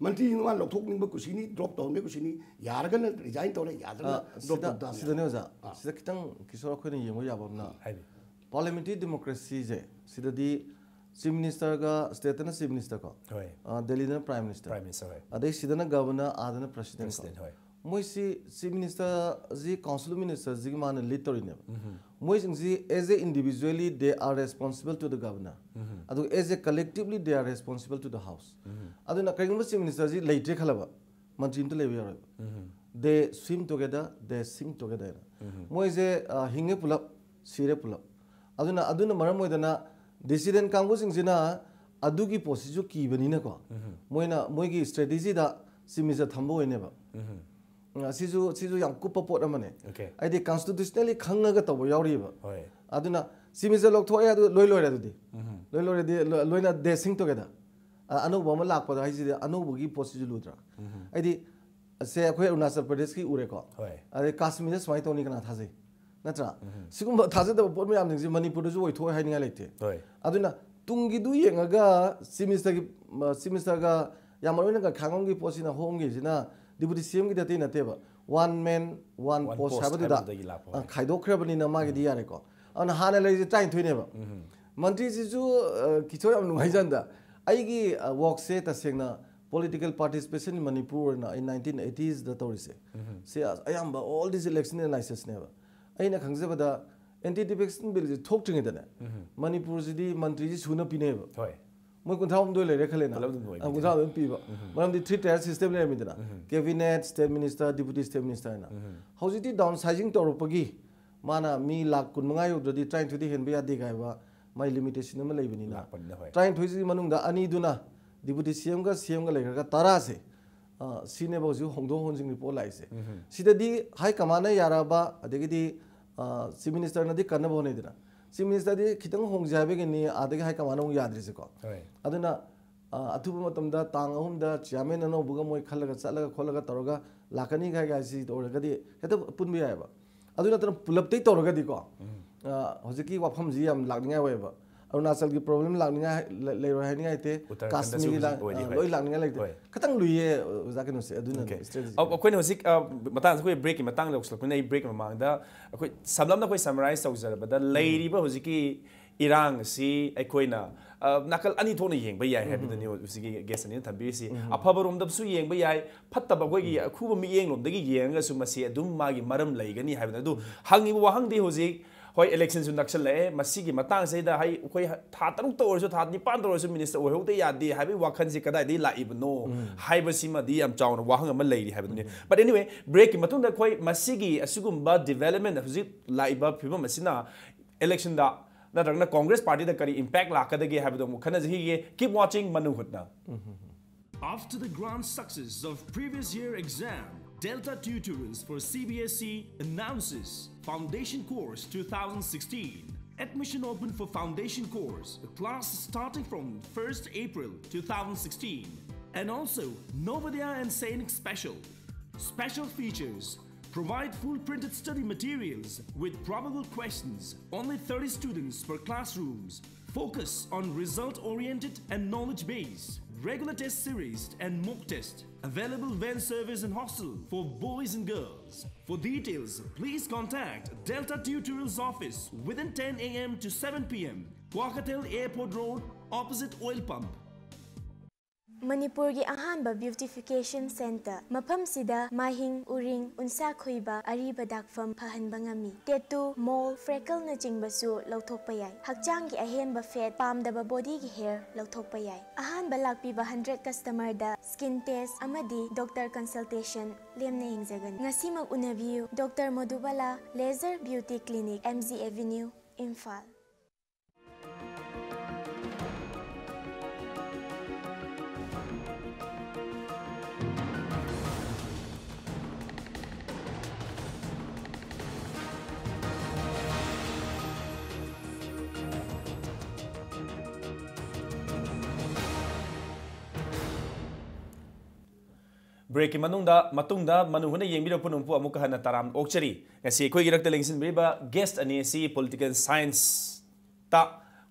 ꯃꯟꯇ꯭ꯔꯤꯁꯤꯡ ꯃꯥ ꯂꯧꯊꯣꯛꯅꯤꯡꯕ ꯀꯨꯁꯤꯅꯤ, ꯗ꯭ꯔꯣꯞ ꯇꯧꯍꯟꯕ ꯀꯨꯁꯤꯅꯤ, ꯌꯥꯔꯒꯅ ꯔꯤꯖꯥꯏꯟ ꯇꯧꯔꯦ, ꯌꯥꯗ꯭ꯔꯒꯅ ꯑ, ꯗ꯭ꯔꯣꯞ ꯁꯤꯗ ꯇꯧ ꯇꯥꯕꯅꯦ꯫ ꯁꯤꯗꯅꯦ ꯑꯣꯖꯥ, ꯑꯥ꯫ ꯁꯤꯗ ꯈꯤꯇꯪ ꯀꯤꯁꯣꯔ ꯑꯩꯈꯣꯏꯅ ꯌꯦꯡꯕ ꯌꯥꯕ ꯑꯃꯅ, ꯍꯥꯏꯕꯤꯌꯨ꯫ ꯄꯥꯔꯂꯤꯌꯥꯃꯦꯟꯇꯔꯤ ꯗꯦꯃꯣꯀ꯭ꯔꯦꯁꯤꯁꯦ ꯁꯤꯗꯗꯤ ꯆꯤꯐ ꯃꯤꯅꯤꯁꯇꯔꯒ, ꯁ꯭ꯇꯦꯠꯇꯅ ꯆꯤꯐ ꯃꯤꯅꯤꯁꯇꯔ ꯀꯣ, ꯍꯣꯏ꯫ ꯑ, ꯗꯦꯜꯂꯤꯗꯅ ꯄ꯭ꯔꯥꯏꯝ ꯃꯤꯅꯤꯁꯇꯔ, ꯄ꯭ꯔꯥꯏꯝ ꯃꯤꯅꯤꯁꯇꯔ, ꯍꯣꯏ꯫ ꯑꯗꯩ ꯁꯤꯗꯅ ꯒꯕꯔꯅꯔ, ꯑꯥꯗꯅ ꯄ꯭ꯔꯁꯤꯗꯦꯟ ꯀꯣ꯫ ꯄ꯭ꯔꯁꯤꯗꯦꯟ, ꯍꯣꯏ꯫ ꯃꯣꯏꯁꯤ ꯆꯤꯐ ꯃꯤꯅꯤꯁꯇꯔꯁꯤ ꯀꯥꯎꯟꯁꯤꯜ ꯃꯤꯅꯤꯁꯇꯔꯁꯤꯒꯤ ꯃꯥꯅ lead ꯇꯧꯔꯤꯅꯦꯕ꯫ ꯃꯣꯏꯁꯤꯡꯁꯤ as a individually they are responsible to the governor, ꯑꯗꯨꯒ as a collectively they are responsible to the house꯫ ꯑꯗꯨꯅ ꯀꯔꯤꯒꯨꯝꯕ ꯆꯤꯐ ꯃꯤꯅꯤꯁꯇꯔꯁꯤ ꯂꯩꯇ꯭ꯔꯦ ꯈꯜꯂꯕ, ꯃꯟꯇ꯭ꯔꯤ ꯑꯝꯇ ꯂꯩꯕ ꯌꯥꯔꯣꯏꯕ꯫ They swim together, they sink together ꯍꯥꯏꯅ꯫ ꯃꯣꯏꯁꯦ ꯑ, ꯍꯤꯡꯉꯦ ꯄꯨꯂꯞ, ꯁꯤꯔꯦ ꯄꯨꯂꯞ꯫ ꯑꯗꯨꯅ, ꯑꯗꯨꯅ ꯃꯔꯝ ꯑꯣꯏꯗꯅ dissident ꯀꯥꯡꯕꯨꯁꯤꯡꯁꯤꯅ ꯑꯗꯨꯒꯤ ꯄꯣꯠꯁꯤꯁꯨ ꯀꯤꯕꯅꯤꯅꯀꯣ, ꯃꯣꯏꯅ ꯃꯣꯏꯒꯤ strategy ꯗ Chief Minister ꯊꯝꯕ ꯑꯣꯏꯅꯦꯕ꯫ ꯑ, ꯁꯤꯁꯨ, ꯁꯤꯁꯨ ꯌꯥꯝ ꯀꯨꯞꯄ ꯄꯣꯠ ꯑꯃꯅꯦ꯫ Okay. ꯍꯥꯏꯗꯤ constitutionally ꯈꯪꯉꯒ ꯇꯧꯕ ꯌꯥꯎꯔꯤꯕ꯫ ꯍꯣꯏ꯫ ꯑꯗꯨꯅ Chief Minister ꯂꯧꯊꯣꯛꯑꯦ, ꯑꯗꯨ ꯂꯣꯏ ꯂꯣꯏꯔꯦ꯫ ꯑꯗꯨꯗꯤ ꯂꯣꯏ ꯂꯣꯏꯔꯗꯤ ꯂꯣ- ꯂꯣꯏꯅ they sink together꯫ ꯑ, ꯑꯅꯧꯕ ꯑꯃ ꯂꯥꯛꯄꯗ ꯍꯥꯏꯁꯤꯗꯤ ꯑꯅꯧꯕꯒꯤ ꯄꯣꯠꯁꯤꯁꯨ ꯂꯨꯗ꯭ꯔꯥ? ꯍꯥꯏꯗꯤ, ꯁꯦ, ꯑꯩꯈꯣꯏ ꯑꯔꯨꯅꯥꯆꯜ ꯄ꯭ꯔꯗꯦꯁꯀꯤ ꯎꯔꯦꯀꯣ꯫ ꯍꯣꯏ꯫ ꯑꯗꯩ ꯀꯥꯁꯃꯤꯔꯗ ꯁꯨꯃꯥꯏꯅ ꯇꯧꯅꯤ ꯀꯅꯥ ꯊꯥꯖꯩ? ꯅꯠꯇ꯭ꯔꯥ? ꯁꯤꯒꯨꯝꯕ ꯊꯥꯖꯗꯕ ꯄꯣꯠ ꯃꯌꯥꯝꯁꯤꯡꯁꯦ ꯃꯅꯤꯄꯨꯔꯗꯁꯨ ꯑꯣꯏꯊꯣꯛꯑꯣꯏ ꯍꯥꯏꯅꯤꯡꯉꯥꯏ ꯂꯩꯇꯦ꯫ ꯍꯣꯏ꯫ ꯑꯗꯨꯅ ꯇꯨꯡꯒꯤꯗꯨ ꯌꯦꯡꯉꯒ Chief Minister ꯒꯤ, ꯑ, Chief Minister ꯒ ꯌꯥꯝ ꯃꯔꯨ ꯑꯣꯏꯅ ꯈꯥꯡꯉꯝꯒꯤ ꯄꯣꯠꯁꯤꯅ ꯍꯣꯝꯒꯤꯁꯤꯅ Deputy C M ꯒꯤꯗꯤ ꯑꯇꯩ ꯅꯠꯇꯦꯕ, one man, one One post post ꯍꯥꯏꯕꯗꯨꯗ, ꯍꯥꯏꯕꯗꯨꯗꯒꯤ ꯂꯥꯛꯄ, ꯑ, ꯍꯣꯏ꯫ ꯈꯥꯏꯗꯣꯛꯈ꯭ꯔꯕꯅꯤꯅ ꯃꯥꯒꯤꯗꯤ ꯌꯥꯔꯦꯀꯣ꯫ ꯑꯗꯨꯅ ꯍꯥꯟꯅ ꯂꯩꯔꯤꯁꯦ ꯇꯔꯥꯅꯤꯊꯣꯏꯅꯦꯕ꯫ ꯃꯟꯇ꯭ꯔꯤꯁꯤꯁꯨ, ꯑ, ꯀꯤꯆꯣ ꯌꯥꯝ ꯅꯨꯡꯉꯥꯏꯖꯥꯟꯗ꯫ ꯑꯩꯒꯤ, ꯑ, work ꯁꯦ ꯇꯁꯦꯡꯅ political participation in ꯃꯅꯤꯄꯨꯔ ꯑꯣꯏꯅ ꯑꯩ nineteen eighties ꯗ ꯇꯧꯔꯤꯁꯦ꯫ ꯁꯤ ꯑ-, ꯑꯌꯥꯝꯕ all these election analysis ꯅꯦꯕ꯫ ꯑꯩꯅ ꯈꯪꯖꯕꯗ anti defection bill ꯁꯤ ꯊꯣꯛꯇ꯭ꯔꯤꯉꯩꯗꯅꯦ, ꯃꯅꯤꯄꯨꯔꯁꯤꯗꯤ ꯃꯟꯇ꯭ꯔꯤꯁꯤ ꯁꯨꯅ ꯄꯤꯅꯩꯕ꯫ ꯍꯣꯏ꯫ ꯃꯣꯏ ꯀꯨꯟꯊ꯭ꯔꯥ ꯍꯨꯝꯗꯣꯏ ꯂꯩꯔꯦ ꯈꯜꯂꯦꯅ꯫ ꯄꯨꯂꯞ ꯑꯗꯨꯝ ꯑꯣꯏꯕꯅꯤ꯫ ꯑ, ꯀꯨꯟꯊ꯭ꯔꯥ ꯍꯨꯝꯗꯣꯏ ꯄꯤꯕ꯫ ꯃꯔꯝꯗꯤ three tier system ꯂꯩꯔꯝꯃꯤꯗꯅ꯫ Cabinet, State Minister, Deputy State Minister ꯍꯥꯏꯅ꯫ ꯍꯧꯖꯤꯛꯇꯤ downsizing ꯇꯧꯔꯛꯄꯒꯤ ꯃꯥꯅ ꯃꯤ ꯂꯥꯈ ꯀꯨꯟꯃꯉꯥ ꯌꯧꯗ꯭ꯔꯗꯤ ꯇꯔꯥꯅꯤꯊꯣꯏꯗꯤ ꯍꯦꯟꯕ ꯌꯥꯗꯦ ꯀꯥꯏꯕ ꯃꯥꯏ limitation ꯑꯃ ꯂꯩꯕꯅꯤꯅ꯫ ꯂꯥꯛꯄꯅꯤꯅ, ꯍꯣꯏ꯫ ꯇꯔꯥꯅꯤꯊꯣꯏꯁꯤꯒꯤ ꯃꯅꯨꯡꯗ ꯑꯅꯤꯗꯨꯅ Deputy C M ꯒ C M ꯒ ꯂꯩꯈ꯭ꯔꯒ ꯇꯔꯥꯁꯦ, ꯑ, ꯁꯤꯅꯦꯕ ꯍꯧꯖꯤꯛ ꯍꯣꯡꯗꯣꯛ ꯍꯣꯟꯖꯤꯟꯒꯤ ꯄꯣꯠ ꯂꯥꯛꯏꯁꯦ꯫ ꯁꯤꯗꯗꯤ High Command ꯅ ꯌꯥꯔꯛꯑꯕ, ꯑꯗꯒꯤꯗꯤ, ꯑ, Chief Minister ꯅꯗꯤ ꯀꯟꯅꯕ ꯍꯣꯠꯅꯩꯗꯅ꯫ Chief Minister ꯗꯤ ꯈꯤꯇꯪ ꯍꯣꯡꯖꯦ ꯍꯥꯏꯕꯒꯤꯅꯤ, ꯑꯗꯒꯤ High Command ꯅ ꯑꯃꯨꯛ ꯌꯥꯗ꯭ꯔꯤꯁꯦꯀꯣ꯫ ꯍꯣꯏ꯫ ꯑꯗꯨꯅ, ꯑ, ꯑꯊꯨꯕ ꯃꯇꯝꯗ ꯇꯥꯡ ꯑꯍꯨꯝꯗ chairman ꯑꯅꯧꯕꯒ ꯃꯣꯏ ꯈꯜꯂꯒ ꯆꯠꯂꯒ ꯈꯣꯠꯂꯒ ꯇꯧꯔꯒ ꯂꯥꯛꯀꯅꯤ ꯍꯥꯏ ꯍꯥꯏꯁꯤ ꯑꯣꯏꯔꯒꯗꯤ ꯍꯦꯛꯇ ꯄꯨꯟꯕ ꯌꯥꯏꯑꯕ꯫ ꯑꯗꯨ ꯅꯠꯇꯅ ꯄꯨꯂꯞꯇꯩ ꯇꯧꯔꯒꯗꯤꯀꯣ, ꯑ, ꯍꯧꯖꯤꯛꯀꯤ ꯋꯥꯐꯝꯁꯤ ꯌꯥꯝ ꯂꯥꯛꯅꯤꯡꯉꯥꯏ ꯑꯣꯏꯌꯦꯕ꯫ ꯑꯔꯨꯅꯥꯆꯜꯒꯤ problem ꯂꯥꯛꯅꯤꯡꯉꯥꯏ ꯂꯩ-, ꯂꯩꯔꯣꯏ ꯍꯥꯏꯅꯤꯡꯉꯥꯏ ꯂꯩꯇꯦ꯫ ꯎꯠꯇꯔꯥꯈꯟꯗꯁꯨ ꯀꯥꯁꯃꯤꯔꯒꯤ ꯍꯧꯖꯤꯛ ꯂꯥꯛ-, ꯑꯣꯏꯔꯤ, ꯑ, ꯍꯣꯏ꯫ ꯂꯣꯏ ꯂꯥꯛꯅꯤꯡꯉꯥꯏ ꯂꯩꯇꯦ꯫ ꯍꯣꯏ꯫ ꯈꯤꯇꯪ ꯂꯨꯏꯌꯦ ꯑꯣꯖꯥ ꯀꯩꯅꯣꯁꯦ, ꯑꯗꯨꯅ Okay. strategy꯫ ꯑ, ꯑꯩꯈꯣꯏꯅ ꯍꯧꯖꯤꯛ, ꯑ, ꯃꯇꯥꯡꯁꯦ ꯑꯩꯈꯣꯏ break ꯀꯤ ꯃꯇꯥꯡ ꯌꯧꯁꯤꯜꯂꯛꯄꯅꯤꯅ ꯑꯩ break ꯀꯤ ꯃꯃꯥꯡꯗ ꯑꯩꯈꯣꯏ ꯁꯝꯂꯞꯅ ꯑꯩꯈꯣꯏ summarize ꯇꯧꯖꯔꯕꯗ ꯂꯩꯔꯤꯕ ꯍꯧꯖꯤꯛꯀꯤ ꯏꯔꯥꯡ ꯑꯁꯤ ꯑꯩꯈꯣꯏꯅ, ꯑ, ꯅꯥꯀꯜ ꯑꯅꯤ ꯊꯣꯛꯅ ꯌꯦꯡꯕ ꯌꯥꯏ ꯍꯥꯏꯕꯗꯨꯅꯤ ꯍꯧꯖꯤꯛꯀꯤ guest ꯑꯅꯤꯅ ꯊꯝꯕꯤꯔꯤꯁꯤ꯫ ꯑꯐꯕꯔꯣꯝꯗꯁꯨ ꯌꯦꯡꯕ ꯌꯥꯏ, ꯐꯠꯇꯕ ꯑꯩꯈꯣꯏꯒꯤ ꯑꯈꯨꯕ ꯃꯤꯠꯌꯦꯡꯂꯣꯝꯗꯒꯤ ꯌꯦꯡꯉꯒꯁꯨ ꯃꯁꯤ ꯑꯗꯨꯝ ꯃꯥꯒꯤ ꯃꯔꯝ ꯂꯩꯒꯅꯤ ꯍꯥꯏꯕꯗ꯫ ꯑꯗꯨ ꯍꯪꯉꯤꯕ ꯋꯥꯍꯪꯗꯤ ꯍꯧꯖꯤꯛ ꯍꯣꯏ, ꯏꯂꯦꯛꯁꯟꯁꯨ ꯅꯛꯁꯜꯂꯛꯑꯦ꯫ ꯃꯁꯤꯒꯤ ꯃꯇꯥꯡꯁꯤꯗ ꯍꯥꯏ, ꯑꯩꯈꯣꯏ ꯊꯥ ꯇꯔꯨꯛꯇ ꯑꯣꯏꯔꯁꯨ, ꯊꯥ ꯅꯤꯄꯥꯟꯗ ꯑꯣꯏꯔꯁꯨ ꯃꯤꯅꯤꯁꯇꯔ ꯑꯣꯏꯍꯧꯗ ꯌꯥꯗꯦ ꯍꯥꯏꯕꯒꯤ ꯋꯥꯈꯜꯁꯤ ꯀꯗꯥꯏꯗꯒꯤ ꯂꯥꯛꯏꯕꯅꯣ ꯍꯥꯏꯕꯁꯤꯃꯗꯤ ꯌꯥꯝ ꯆꯥꯎꯅ ꯋꯥꯍꯪ ꯑꯃ ꯂꯩꯔꯤ ꯍꯥꯏꯕꯗꯨꯅꯤ꯫ But anyway, breakꯀꯤ ꯃꯇꯨꯡꯗ ꯑꯩꯈꯣꯏ ꯃꯁꯤꯒꯤ ꯑꯁꯤꯒꯨꯝꯕ development, ꯍꯧꯖꯤꯛ ꯂꯥꯛꯏꯕ ꯐꯤꯕꯝ ꯑꯁꯤꯅ electionꯗ ꯅꯠꯇ꯭ꯔꯒꯅ Congress partyꯗ ꯀꯔꯤ impact ꯂꯥꯛꯀꯗꯒꯦ ꯍꯥꯏꯕꯗꯣ ꯑꯃꯨꯛ ꯈꯟꯅꯖꯈꯤꯒꯦ꯫ Keep watching Manu Hutna. After the grand success of previous year exam, Delta Tutorials for C B S E announces Foundation Course two thousand sixteen. Admission open for Foundation Course, class starting from first April two thousand sixteen. And also, Navodaya and Sainik Special. Special features: provide full printed study materials with probable questions, only thirty students per classrooms. Focus on result-oriented and knowledge-based. Regular test series and mock test. Available van service and hostel for boys and girls. For details, please contact Delta Tutorials office within ten a m to seven p m. Kwakeithel Airport Road, opposite oil pump. ꯃꯅꯤꯄꯨꯔꯒꯤ ꯑꯍꯥꯟꯕ beautification centre꯫ ꯃꯐꯝꯁꯤꯗ ꯃꯥꯏꯍꯤꯡ, ꯎꯔꯤꯡ, ꯎꯟꯁꯥ ꯈꯣꯏꯕ, ꯑꯔꯤꯕ ꯗꯥꯛꯐꯝ ꯐꯍꯟꯕ ꯉꯝꯃꯤ꯫ Tattoo, mole, freckleꯅꯆꯤꯡꯕꯁꯨ ꯂꯧꯊꯣꯛꯄ ꯌꯥꯏ꯫ ꯍꯛꯆꯥꯡꯒꯤ ꯑꯍꯦꯟꯕ fat, ꯄꯥꯝꯗꯕ bodyꯒꯤ hair ꯂꯧꯊꯣꯛꯄ ꯌꯥꯏ꯫ ꯑꯍꯥꯟꯕ ꯂꯥꯛꯄꯤꯕ hundred customerꯗ skin test ꯑꯃꯗꯤ doctor consultation ꯂꯦꯝꯅ ꯌꯦꯡꯖꯒꯅꯤ꯫ ꯉꯁꯤꯃꯛ ꯎꯅꯕꯤꯌꯨ꯫ Doctor Madhubala Laser Beauty Clinic, M G Avenue, Imphal꯫ Breakꯀꯤ ꯃꯅꯨꯡꯗ, ꯃꯇꯨꯡꯗ ꯃꯅꯨ ꯍꯣꯏꯅ ꯌꯦꯡꯕꯤꯔꯛꯄ ꯄꯨꯝꯅꯃꯛꯄꯨ ꯑꯃꯨꯛꯀ ꯍꯟꯅ ꯇꯔꯥꯝ ꯑꯣꯛꯆꯔꯤ꯫ ꯉꯁꯤ ꯑꯩꯈꯣꯏꯒꯤ ꯏꯔꯛꯇ ꯂꯦꯡꯁꯤꯟꯕꯤꯔꯤꯕ guest ꯑꯅꯤ ꯑꯁꯤ political scienceꯇ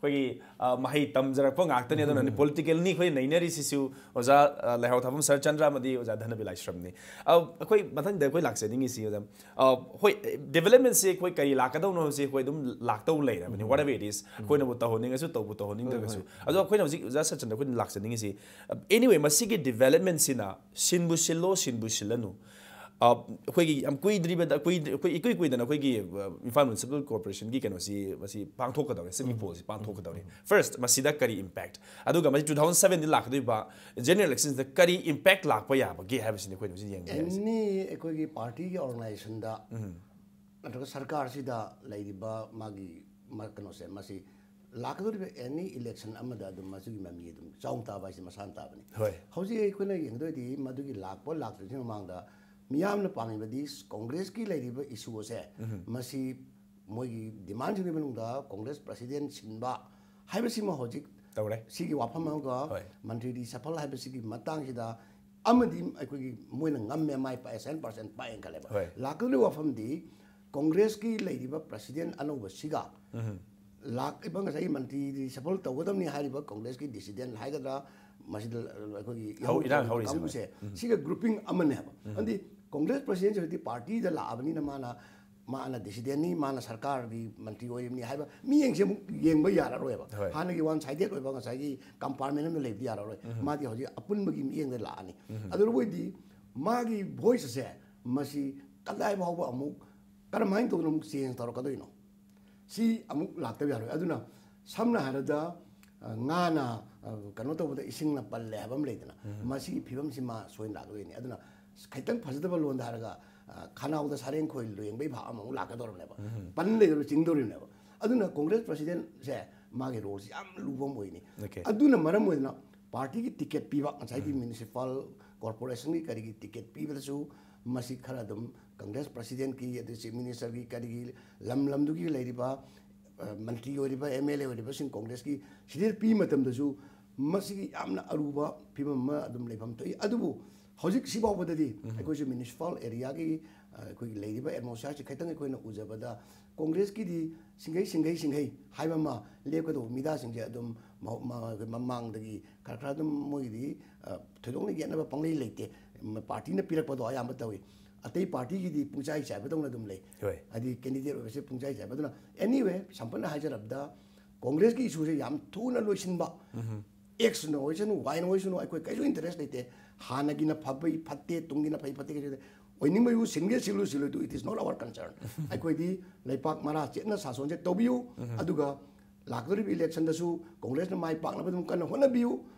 ꯑꯩꯈꯣꯏꯒꯤ, ꯑ, ꯃꯍꯩ ꯇꯝꯖꯔꯛꯄ ꯉꯥꯛꯇꯅꯤ꯫ ꯑꯗꯨꯅ politicalꯅꯤ ꯑꯩꯈꯣꯏ ꯅꯩꯅꯔꯤꯁꯤꯁꯨ ꯑꯣꯖꯥ, ꯑ, ꯂꯩꯍꯥꯎ ꯊꯥꯐꯝ ꯁꯔꯠꯆꯟꯗ꯭ꯔ ꯑꯃꯗꯤ ꯑꯣꯖꯥ ꯙꯅꯕꯤꯂꯥꯏ ꯁ꯭ꯔꯝꯅꯤ꯫ ꯑ, ꯑꯩꯈꯣꯏ ꯃꯊꯪꯗ ꯑꯩꯈꯣꯏ ꯂꯥꯛꯆꯅꯤꯡꯉꯤꯁꯤ ꯑꯣꯖꯥ, ꯑ, ꯍꯣꯏ, developmentꯁꯦ ꯑꯩꯈꯣꯏ ꯀꯔꯤ ꯂꯥꯛꯀꯗꯧꯅꯣ ꯍꯥꯏꯕꯁꯦ ꯑꯩꯈꯣꯏ ꯑꯗꯨꯝ ꯂꯥꯛꯇꯧ ꯂꯩꯔꯕꯅꯤ, whatever it is, ꯑꯩꯈꯣꯏꯅꯕꯨ ꯇꯧꯍꯟꯅꯤꯡꯉꯁꯨ ꯇꯧꯕꯨ ꯇꯧꯍꯟꯅꯤꯡꯗ꯭ꯔꯒꯁꯨ꯫ ꯑꯗꯣ ꯑꯩꯈꯣꯏꯅ ꯍꯧꯖꯤꯛ ꯑꯣꯖꯥ ꯁꯔꯠꯆꯟꯗ꯭ꯔ ꯑꯩꯈꯣꯏꯅ ꯂꯥꯛꯆꯅꯤꯡꯉꯤꯁꯤ, anyway, ꯃꯁꯤꯒꯤ developmentꯁꯤꯅ ꯁꯤꯟꯕꯨ ꯁꯤꯜꯂꯣ, ꯁꯤꯟꯕꯨ ꯁꯤꯜꯂꯅꯨ, ꯑꯩꯈꯣꯏꯒꯤ ꯌꯥꯝ ꯀꯨꯏꯗ꯭ꯔꯤꯕꯗ, ꯀꯨꯏꯗ꯭ꯔꯤ-, ꯑꯩꯈꯣꯏ ꯏꯀꯨꯏ ꯀꯨꯏꯗꯅ ꯑꯩꯈꯣꯏꯒꯤ, ꯑ, ꯏꯝꯐꯥꯜ ꯃ꯭ꯌꯨꯅꯤꯁꯤꯄꯦꯜ ꯀꯣꯔꯄꯣꯔꯦꯁꯟꯒꯤ ꯀꯩꯅꯣꯁꯤ, ꯃꯁꯤ ꯄꯥꯡꯊꯣꯛꯀꯗꯧꯔꯦ, ꯁꯤꯠ ꯄꯣꯜꯁꯤ ꯄꯥꯡꯊꯣꯛꯀꯗꯧꯔꯦ꯫ ꯐꯥꯔꯁꯠ, ꯃꯁꯤꯗ ꯀꯔꯤ ꯏꯝꯄꯦꯛ? ꯑꯗꯨꯒ ꯃꯁꯤ ꯇꯨ ꯊꯥꯎꯖꯟ ꯁꯕꯦꯟꯗ ꯂꯥꯛꯀꯗꯧꯔꯤꯕ ꯖꯦꯅꯔꯦꯜ ꯏꯂꯦꯛꯁꯟꯁꯤꯗ ꯀꯔꯤ ꯏꯝꯄꯦꯛ ꯂꯥꯛꯄ ꯌꯥꯕꯒꯦ ꯍꯥꯏꯕꯁꯤꯅꯤ ꯑꯩꯈꯣꯏꯅ ꯍꯧꯖꯤꯛ ꯌꯦꯡꯒꯦ ꯍꯥꯏꯁꯦ꯫ ꯑꯦꯅꯤ ꯑꯩꯈꯣꯏꯒꯤ ꯄꯥꯔꯇꯤꯒꯤ ꯑꯣꯔꯒꯅꯥꯏꯖꯦꯁꯟꯗ ꯅꯠꯇ꯭ꯔꯒ ꯁꯔꯀꯥꯔꯁꯤꯗ ꯂꯩꯔꯤꯕ ꯃꯥꯒꯤ ꯃ-, ꯀꯩꯅꯣꯁꯦ, ꯃꯁꯤ ꯂꯥꯛꯀꯗꯧꯔꯤꯕ ꯑꯦꯅꯤ ꯏꯂꯦꯛꯁꯟ ꯑꯃꯗ ꯑꯗꯨꯝ ꯃꯁꯤꯒꯤ ꯃꯃꯤ ꯑꯗꯨꯝ ꯆꯥꯎꯅ ꯇꯥꯕ ꯍꯥꯏꯁꯦ ꯃꯁꯥꯅ ꯇꯥꯕꯅꯤ꯫ ꯍꯣꯏ꯫ ꯍꯧꯖꯤꯛ ꯑꯩꯈꯣꯏꯅ ꯌꯦꯡꯗꯣꯏꯗꯤ ꯃꯗꯨꯒꯤ ꯂꯥꯛꯄ ꯂꯥꯛꯇ꯭ꯔꯤꯉꯩ ꯃꯃꯥꯡꯗ ꯃꯤꯌꯥꯝꯅ ꯄꯥꯝꯃꯤꯕꯗꯤ ꯀꯣꯡꯒ꯭ꯔꯦꯁꯀꯤ ꯂꯩꯔꯤꯕ ꯏꯁꯨ ꯑꯁꯦ, ꯃꯁꯤ ꯃꯣꯏꯒꯤ ꯗꯤꯃꯥꯟꯁꯤꯡꯒꯤ ꯃꯅꯨꯡꯗ ꯀꯣꯡꯒ꯭ꯔꯦꯁ ꯄ꯭ꯔꯁꯤꯗꯦꯟ ꯁꯤꯟꯕ ꯍꯥꯏꯕꯁꯤꯃ ꯍꯧꯖꯤꯛ ꯇꯧꯔꯦ꯫ ꯁꯤꯒꯤ ꯋꯥꯐꯝ ꯑꯃꯒ ꯍꯣꯏ꯫ ꯃꯟꯇ꯭ꯔꯤ ꯔꯤꯁꯐꯜ ꯍꯥꯏꯕꯁꯤꯒꯤ ꯃꯇꯥꯡꯁꯤꯗ ꯑꯃꯗꯤ ꯑꯩꯈꯣꯏꯒꯤ ꯃꯣꯏꯅ ꯉꯝꯃꯦ, ꯃꯥꯏ ꯄꯥꯛꯑꯦ, ꯁꯚꯦꯟ ꯄꯥꯔꯁꯦꯟ ꯄꯥꯛꯑꯦꯅ ꯈꯜꯂꯦꯕ꯫ ꯍꯣꯏ꯫ ꯂꯥꯛꯀꯗꯧꯔꯤꯕ ꯋꯥꯐꯝꯗꯤ ꯀꯣꯡꯒ꯭ꯔꯦꯁꯀꯤ ꯂꯩꯔꯤꯕ ꯄ꯭ꯔꯁꯤꯗꯦꯟ ꯑꯅꯧꯕꯁꯤꯒ ꯂꯥꯛꯏꯕ ꯉꯁꯥꯏꯒꯤ ꯃꯟꯇ꯭ꯔꯤ ꯔꯤꯁꯐꯜ ꯇꯧꯒꯗꯕꯅꯤ ꯍꯥꯏꯔꯤꯕ ꯀꯣꯡꯒ꯭ꯔꯦꯁꯀꯤ ꯗꯤꯁꯤꯗꯦꯟ ꯍꯥꯏꯒꯗ꯭ꯔꯥ, ꯃꯁꯤꯗ ꯑꯩꯈꯣꯏꯒꯤ ꯍꯧ-, ꯏꯔꯥꯡ ꯍꯧꯔꯤꯁꯦ ꯀꯥꯡꯕꯨꯁꯦ, ꯁꯤꯒ ꯒ꯭ꯔꯨꯄꯤꯡ ꯑꯃꯅꯦꯕ꯫ ꯑꯗꯨꯗꯤ ꯀꯣꯡꯒ꯭ꯔꯦꯁ ꯄ꯭ꯔꯁꯤꯗꯦꯟꯁꯤ ꯍꯧꯖꯤꯛꯇꯤ ꯄꯥꯔꯇꯤꯗ ꯂꯥꯛꯑꯕꯅꯤꯅ ꯃꯥꯅ, ꯃꯥꯅ ꯗꯤꯁꯤꯗꯦꯟꯅꯤ, ꯃꯥꯅ ꯁꯔꯀꯥꯔꯒꯤ ꯃꯟꯇ꯭ꯔꯤ ꯑꯣꯏꯔꯤꯕꯅꯤ ꯍꯥꯏꯕ ꯃꯤꯠꯌꯦꯡꯁꯦ ꯑꯃꯨꯛ ꯌꯦꯡꯕ ꯌꯥꯔꯔꯣꯏꯕ꯫ ꯍꯣꯏ꯫ ꯍꯥꯟꯅꯒꯤ ꯋꯥꯟ ꯁꯥꯏꯗꯦꯠ ꯑꯣꯏꯕ ꯉꯁꯥꯏꯒꯤ ꯀꯝꯄꯥꯔꯠꯃꯦꯟ ꯑꯃꯗ ꯂꯩꯕꯗꯤ ꯌꯥꯔꯔꯣꯏ꯫ ꯃꯥꯗꯤ ꯍꯧꯖꯤꯛ ꯑꯄꯨꯟꯕꯒꯤ ꯃꯤꯠꯌꯦꯡꯗ ꯂꯥꯛꯑꯅꯤ꯫ ꯑꯗꯨꯅ ꯃꯣꯏꯗꯤ ꯃꯥꯒꯤ ꯚꯣꯏꯁ ꯑꯁꯦ ꯃꯁꯤ ꯀꯗꯥꯏ ꯐꯥꯎꯕ ꯑꯃꯨꯛ ꯀꯔꯝꯍꯥꯏꯅ ꯇꯧꯗꯅ ꯑꯃꯨꯛ ꯆꯦꯟꯖ ꯇꯧꯔꯛꯀꯗꯣꯏꯅꯣ? ꯁꯤ ꯑꯃꯨꯛ ꯂꯥꯛꯇꯕ ꯌꯥꯔꯣꯏ꯫ ꯑꯗꯨꯅ ꯁꯝꯅ ꯍꯥꯏꯔꯕꯗ, ꯑ, ꯉꯥꯅ, ꯑ, ꯀꯩꯅꯣ ꯇꯧꯕꯗ ꯏꯁꯤꯡꯅ ꯄꯜꯂꯦ ꯍꯥꯏꯕ ꯑꯃ ꯂꯩꯗꯅ, ꯃꯁꯤꯒꯤ ꯐꯤꯕꯝꯁꯤ ꯃꯥ ꯁꯣꯏꯅ ꯂꯥꯛꯀꯗꯣꯏꯅꯤ꯫ ꯑꯗꯨꯅ ꯈꯤꯇꯪ ꯐꯖꯗꯕ ꯂꯣꯟꯗ ꯍꯥꯏꯔꯒ, ꯑ, ꯈꯅꯥꯎꯗ ꯁꯥꯔꯦꯡ ꯈꯣꯏ ꯂꯦꯡꯕꯩ ꯚꯥꯞ ꯑꯃꯃꯨꯛ ꯂꯥꯛꯀꯗꯧꯔꯕꯅꯦꯕ꯫ ꯄꯟ ꯂꯩꯗꯧꯔ ꯆꯤꯡꯗꯧꯔꯤꯕꯅꯦꯕ꯫ ꯑꯗꯨꯅ ꯀꯣꯡꯒ꯭ꯔꯦꯁ ꯄ꯭ꯔꯁꯤꯗꯦꯟꯁꯦ ꯃꯥꯒꯤ ꯔꯣꯜꯁꯤ ꯌꯥꯝ ꯂꯨꯕ ꯑꯃ ꯑꯣꯏꯅꯤ꯫ Okay. ꯑꯗꯨꯅ ꯃꯔꯝ ꯑꯣꯏꯗꯅ ꯄꯥꯔꯇꯤꯒꯤ ꯇꯤꯀꯦꯠ ꯄꯤꯕ, ꯉꯁꯥꯏꯒꯤ ꯃ꯭ꯌꯨꯅꯤꯁꯤꯄꯥꯜ ꯀꯣꯔꯄꯣꯔꯦꯁꯟꯒꯤ ꯀꯔꯤꯒꯤ ꯇꯤꯀꯦꯠ ꯄꯤꯕꯗꯁꯨ ꯃꯁꯤ ꯈꯔ ꯑꯗꯨꯝ ꯀꯪꯒ꯭ꯔꯦꯁ ꯄ꯭ꯔꯁꯤꯗꯦꯟꯠꯀꯤ, ꯑꯗꯩ ꯆꯤꯐ ꯃꯤꯅꯤꯁꯇꯔꯒꯤ, ꯀꯔꯤꯒꯤ, ꯂꯝ ꯂꯝꯗꯨꯒꯤ ꯂꯩꯔꯤꯕ, ꯑ, ꯃꯟꯇ꯭ꯔꯤ ꯑꯣꯏꯔꯤꯕ, ꯑꯦꯝ ꯑꯦꯜ ꯑꯦ ꯑꯣꯏꯔꯤꯕꯁꯤꯡ ꯀꯪꯒ꯭ꯔꯦꯁꯀꯤ ꯁꯤꯗ ꯄꯤꯕ ꯃꯇꯝꯗꯁꯨ ꯃꯁꯤꯒꯤ ꯌꯥꯝꯅ ꯑꯔꯨꯕ ꯐꯤꯕꯝ ꯑꯃ ꯑꯗꯨꯝ ꯂꯩꯐꯝ ꯊꯣꯛꯏ꯫ ꯑꯗꯨꯕꯨ ꯍꯧꯖꯤꯛꯁꯤ ꯐꯥꯎꯕꯗꯗꯤ ꯑꯩꯈꯣꯏꯁꯨ ꯃ꯭ꯌꯨꯅꯤꯁꯤꯄꯥꯜ ꯑꯦꯔꯤꯌꯥꯒꯤ, ꯑ, ꯑꯩꯈꯣꯏꯒꯤ ꯂꯩꯔꯤꯕ ꯑꯦꯠꯃꯣꯁꯐꯤꯌꯔꯁꯤ ꯈꯤꯇꯪ ꯑꯩꯈꯣꯏꯅ ꯎꯖꯕꯗ ꯀꯪꯒ꯭ꯔꯦꯁꯀꯤꯗꯤ ꯁꯤꯡꯒꯩ, ꯁꯤꯡꯒꯩ, ꯁꯤꯡꯒꯩ ꯍꯥꯏꯕ ꯑꯃ ꯂꯦꯞꯀꯗꯧꯕ ꯃꯤꯗꯥꯁꯤꯡꯁꯦ ꯑꯗꯨꯝ ꯃ-, ꯃ-, ꯃꯃꯥꯡꯗꯒꯤ ꯈꯔ ꯈꯔ ꯑꯗꯨꯝ ꯃꯣꯏꯒꯤꯗꯤ, ꯑ, ꯊꯣꯏꯗꯣꯛꯅ ꯌꯦꯠꯅꯕ ꯄꯪꯂꯩ ꯂꯩꯇꯦ꯫ ꯃ-, ꯄꯥꯔꯇꯤꯅ ꯄꯤꯔꯛꯄꯗꯣ ꯑꯌꯥꯝꯕ ꯇꯧꯏ꯫ ꯑꯇꯩ ꯄꯥꯔꯇꯤꯒꯤꯗꯤ ꯄꯨꯡꯆꯥꯏ ꯆꯥꯏꯕꯗꯧꯅ ꯑꯗꯨꯝ ꯂꯩ꯫ ꯍꯣꯏ꯫ ꯍꯥꯏꯗꯤ ꯀꯦꯟꯗꯤꯗꯦꯠ ꯑꯣꯏꯕꯁꯦ ꯄꯨꯡꯆꯥꯏ ꯆꯥꯏꯕ꯫ ꯑꯗꯨꯅ anyway, ꯁꯝꯄꯠꯅ ꯍꯥꯏꯖꯔꯕꯗ ꯀꯪꯒ꯭ꯔꯦꯁꯀꯤ ꯏꯁꯨꯁꯦ ꯌꯥꯝ ꯊꯨꯅ ꯂꯣꯏꯁꯤꯟꯕ꯫ ꯑꯦꯛꯁꯅ ꯑꯣꯏꯁꯅꯨ, ꯋꯥꯏꯅ ꯑꯣꯏꯁꯅꯨ, ꯑꯩꯈꯣꯏ ꯀꯩꯁꯨ ꯏꯟꯇꯔꯦꯁ ꯂꯩꯇꯦ꯫ ꯍꯥꯟꯅꯒꯤꯅ ꯐꯕꯩ ꯐꯠꯇꯦ, ꯇꯨꯡꯒꯤꯅ ꯐꯩ ꯐꯠꯇꯦ ꯀꯩꯁꯨ ꯂꯩꯇꯦ꯫ ꯑꯣꯏꯅꯤꯡꯕꯩꯕꯨ ꯁꯤꯟꯒꯦ ꯁꯤꯜꯂꯨ ꯁꯤꯜꯂꯣꯏꯗꯨ, it is not our concern. ꯑꯩꯈꯣꯏꯗꯤ ꯂꯩꯄꯥꯛ ꯃꯔꯥ ꯆꯦꯠꯅ ꯁꯥꯁꯣꯟꯁꯦ ꯇꯧꯕꯤꯌꯨ, ꯑꯗꯨꯒ ꯂꯥꯛꯀꯗꯧꯔꯤꯕ ꯏꯂꯦꯛꯁꯟꯗꯁꯨ ꯀꯣꯡꯒ꯭ꯔꯦꯁꯅ ꯃꯥꯏ ꯄꯥꯛꯅꯕ ꯑꯗꯨꯝ ꯀꯟꯅ ꯍꯣꯠꯅꯕꯤꯌꯨ꯫